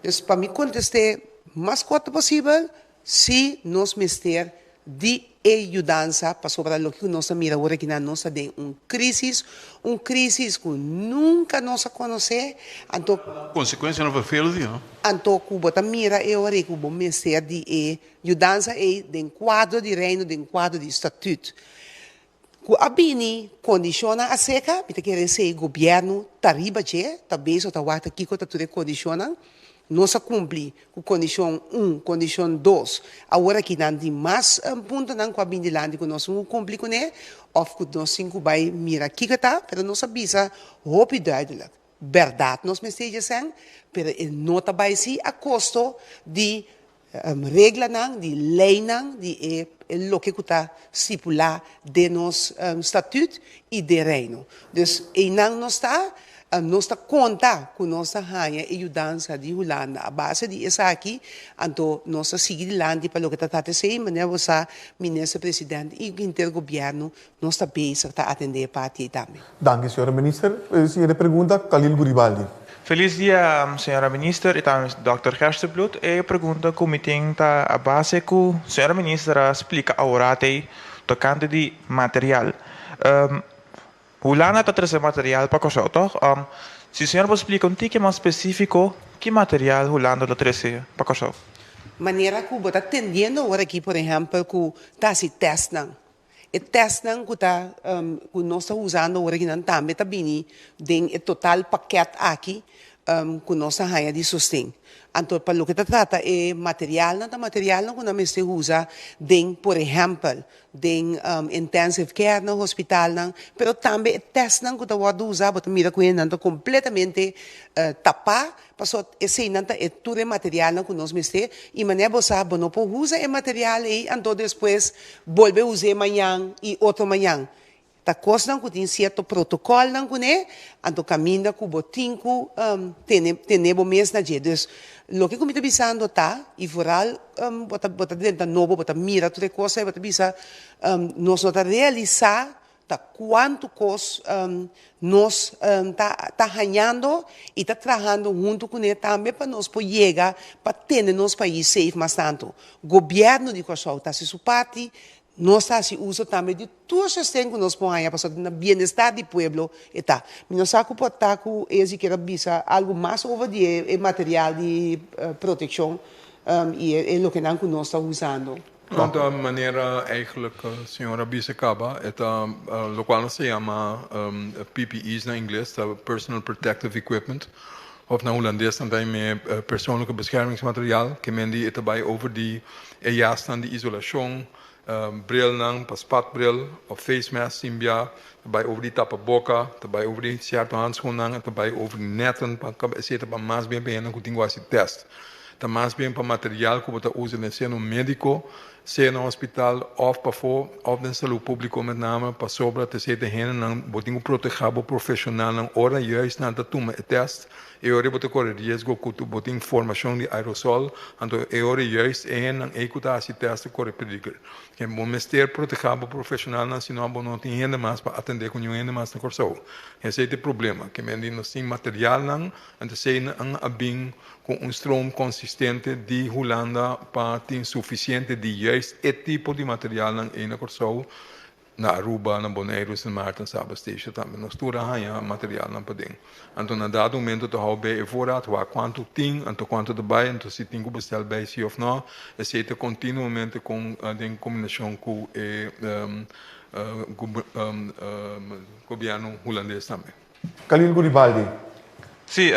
Dus pa mi kontest'é mas korto posibel, si nos mester di e yudansa pasobra loke ku nos ta mira awor akinan nos ta den un krisis, un krisis ku nunka nos a konosé, anto. Konsekuensianan vervelend, no? Anto ku bo ta mira e ora ei ku bo mester di e Yudansa ei den kuadro di Reino, den kuadro di Statut. Ku a bini kondishonnan aserka, mi ta kere esei gobièrnu ta riba dje, ta bezig ta wak ta kiko ta tur e kondishonnan. Nos a kumpli ku kondishon un, kondishon dos. Awor aki nan tin mas puntonan ku a bini dilanti ku nos tin ku kumpli kuné òf ku nos tin ku bai mira kiko ta, pero nos a bisa hopi duidelijk, bèrdat nos mester dje sèn, pero e no ta bai si a kosto di Reglanan di leinan di e loke ku ta stipulá den nos statüt i den Reino. Dus einan nos ta, nos ta konta ku nos ta haña e yudansa di Hulanda. A base di esaki anto nos ta sigui dilanti pa loke ta trata esei, manera bo sa Minister President i henter gobièrnu nos ta bezig ta atendé e parti ei tambe. Danki señora Minister. E siguiente pregunta, Khalil Guribaldi. Felis dia señora Minister y tambe Dòkter Gerstenbluth. E pregunta cu mi tin ta a base cu señora Minister a splica aworat ey tocante di material. Hulanda ta trece material pa Corsou toch? Si señora por splica un tiki mas specifico ki material Hulanda lo trece pa Corsou? Manera cu bo ta tendiendo awor aki por ehempel cu ta haci testnan. E testnan ku ta ku nos ta usando ora kinan tambe ta bini den e total pakèt aki ku nos ta haña di sosten. Anto pa loke ta trata e materialnan ta materialnan ku nan mester usa den por ehèmpel den intensive care na hospitalnan, pero tambe e testnan ku ta wòrdu usa bo ta mira ku nan ta kompletamente tapá Pasobra eseinan ta e tur e materialnan ku nos mester, i manera bo sa bo no por usa e material ei anto despues bolbe us'é mañan i otro mañan. Ta kosnan ku tin sierto protokòlnan kuné, anto kaminda ku bo tin ku tene tene bo mes na dje. Dus loke ku mi ta bisando ta, i vooral bo ta bo ta drenta nobo, bo ta mira tur e kos ei, bo ta bisa nos no ta realisá Ta kuantu kos nos ta ta hañando i ta trahando huntu kuné tambe pa nos por yega pa tene nos pais safe mas tantu. Gobièrnu di Kòrsou ta hasi su parti, nos ta hasi uso tambe di tur sosten ku nos por haña pasobra na bienestar di pueblo e ta. Mi no sa ku por ta ku Ezi kier a bisa algu mas over di e material di protekshon i e lokenan ku nos ta usando. Cuanto manera eigenlijk señor a bisa caba, e ta locual nos ta yama PPE's na ingles, ta Personal Protective Equipment, of na hulandes nan ta yam'e persoonlijke beschermingsmateriaal, ke men di e ta bay over di e jasnan di isolacion, brilnan pa spatbril of face mask sin bia, ta bay over di tapaboca, ta bay over di cierto handschoennan, e ta bay over di netten pa esey ta pa mas bien pa hendenan cu tin cu haci test. Ta mas bien pa material ku bo ta usa den seno médiko, sea na hospital òf pafó òf den salú públiko met name pasobra ta esei ta hendenan bo tin ku protehá bo profeshonalnan ora juist nan ta tuma e tèst e ora bo ta kore riesgo ku bo tin formashon di aerosol anto e ora juist e hendenan ei ku ta hasi tèst ta kore peliger. Bo mester protehá bo profeshonalnan sino bo no tin hende mas pa atendé ku niun hende mas na Kòrsou. Esei ta e problema ke men di nos tin materialnan anto esei nan a bin Ku un stroom konsistente di Hulanda pa tin sufisiente di juist e tipo di materialnan ei na Kòrsou, na Aruba, na Boneiru, Sint Maarten, Saba Statia tambe. Nos tur a haña materialnan paden. Anto na dado momento ta hou bei e voorraad, wak kuantu tin, anto kuantu ta bai, anto si tin ku bestel bei si òf nò. Esei ta kontinuamente kon den kombinashon ku e gobièrnu hulandes tambe. Khalil Guribaldi. Sí,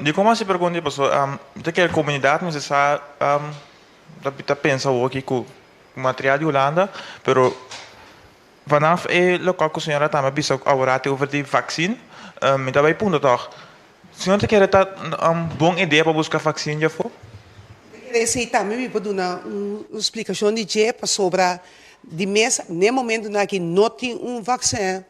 dikon hasi pregunta ei? Pasobra mi ta kere komunidat mester sa ta pensa awor aki ku material di Hulanda, pero vanaf e lokual ku señora tambe a bisa aworati over di vaksin, mi ta bai punta tòg, señor ta kere ta un bon idea pa buska vaksin djafó? Mi ta kere esei tambe mi por duna un splikashon di dje pasobra di mes n'e momentunan aki no tin un vaksin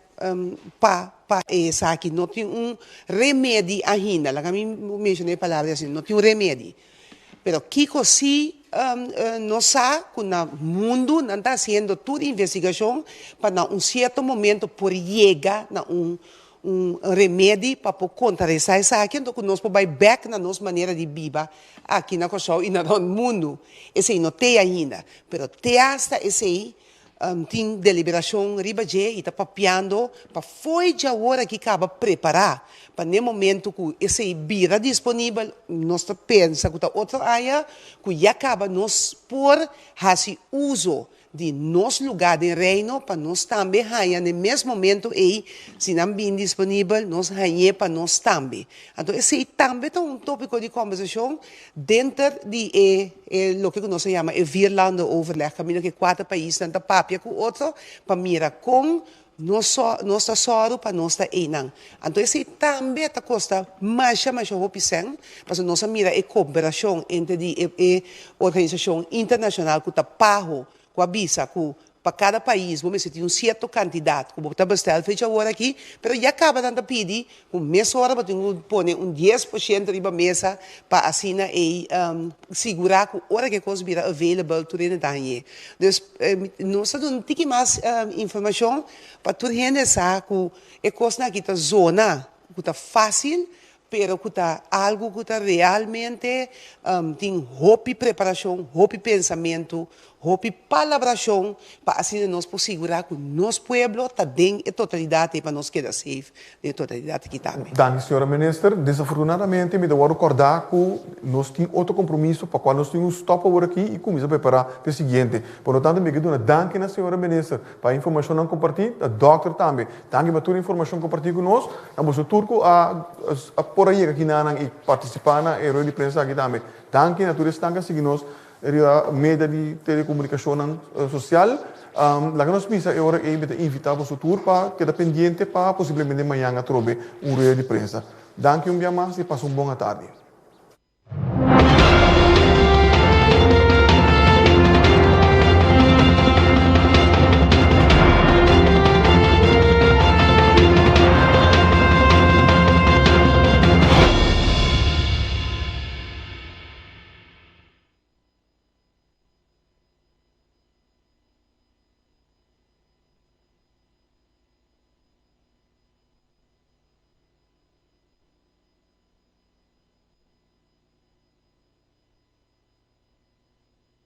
Pa pa esaki no tin un remedi ainda, laga mi menciona e palabra asina, no tin un remedi. Pero kico si nos sa cu na mundo nan ta haciendo tur investigacion pa na un cierto momento por yega na un un remedi pa por contraresta esaki, anto cu nos por bay bek na nos manera di biba aki na Corsou y na rond mundo. Esey no te ainda, pero te hasta esey Tin deliberashon riba dje i ta papiando pa fo'i djawor aki kaba prepará pa n'e momento ku esei bira disponibel, nos ta pensa ku ta otro aña ku ya kaba nos por hasi uso di nos lugá den Reino pa nos tambe haña n'e mes momento ei, si nan bin disponibel, nos hañ'é pa nos tambe. Anto esei tambe ta un tópiko di kòmbersashon denter di e E loke ku nos a yama e vierlandenoverleg, kaminda ku e kuater paisnan ta papia ku otro pa mira kon nos so nos ta sòru pa nos ta einan. Anto esei tambe ta kosta masha masha hopi sèn, pasobra nos a mira e kooperashon entre di e e organisashon internashonal ku ta PAHO ku a bisa ku Pa kada pais bo mester tin un sierto kantidat ku bo ta bestel fecha awor aki, pero ya kaba nan ta pidi ku mesora bo tin ku pone un 10% riba mesa pa asina ei sigurá ku ora ku e kos bira available tur hende ta hañ'é. Dus nos ta duna un tiki mas informashon pa tur hende sa ku e kosnan aki ta zona ku ta fásil, pero ku ta algu ku ta realmente tin hopi preparashon, hopi pensamentu, hopi palabrashon pa asina nos por sigurá ku nos pueblo ta den e totalidat ei pa nos keda safe den e totalidat aki tambe. Danki señora Minister. Desafortunadamente mi ta wòrdu kòrdá ku nos tin otro kompromiso pa kual nos tin un stòp awor aki i kuminsá prepará pa e siguiente. Por lo tanto mi ke duna danki na señora Minister pa e informashonnan kompartí, na dòkter tambe. Danki pa tur informashon kompartí ku nos. Na boso tur ku a a por a yega kinanan i partisipá na e rueda di prensa aki tambe. Danki na tur esnan ku a sigui nos riba media di telekomunikashonnan sosial. Laga nos bisa e ora ei mi ta invitá boso tur pa keda pendiente pa posiblemente mañan atrobe un rueda di prensa. Danki un bia mas i pasa un bon atardi.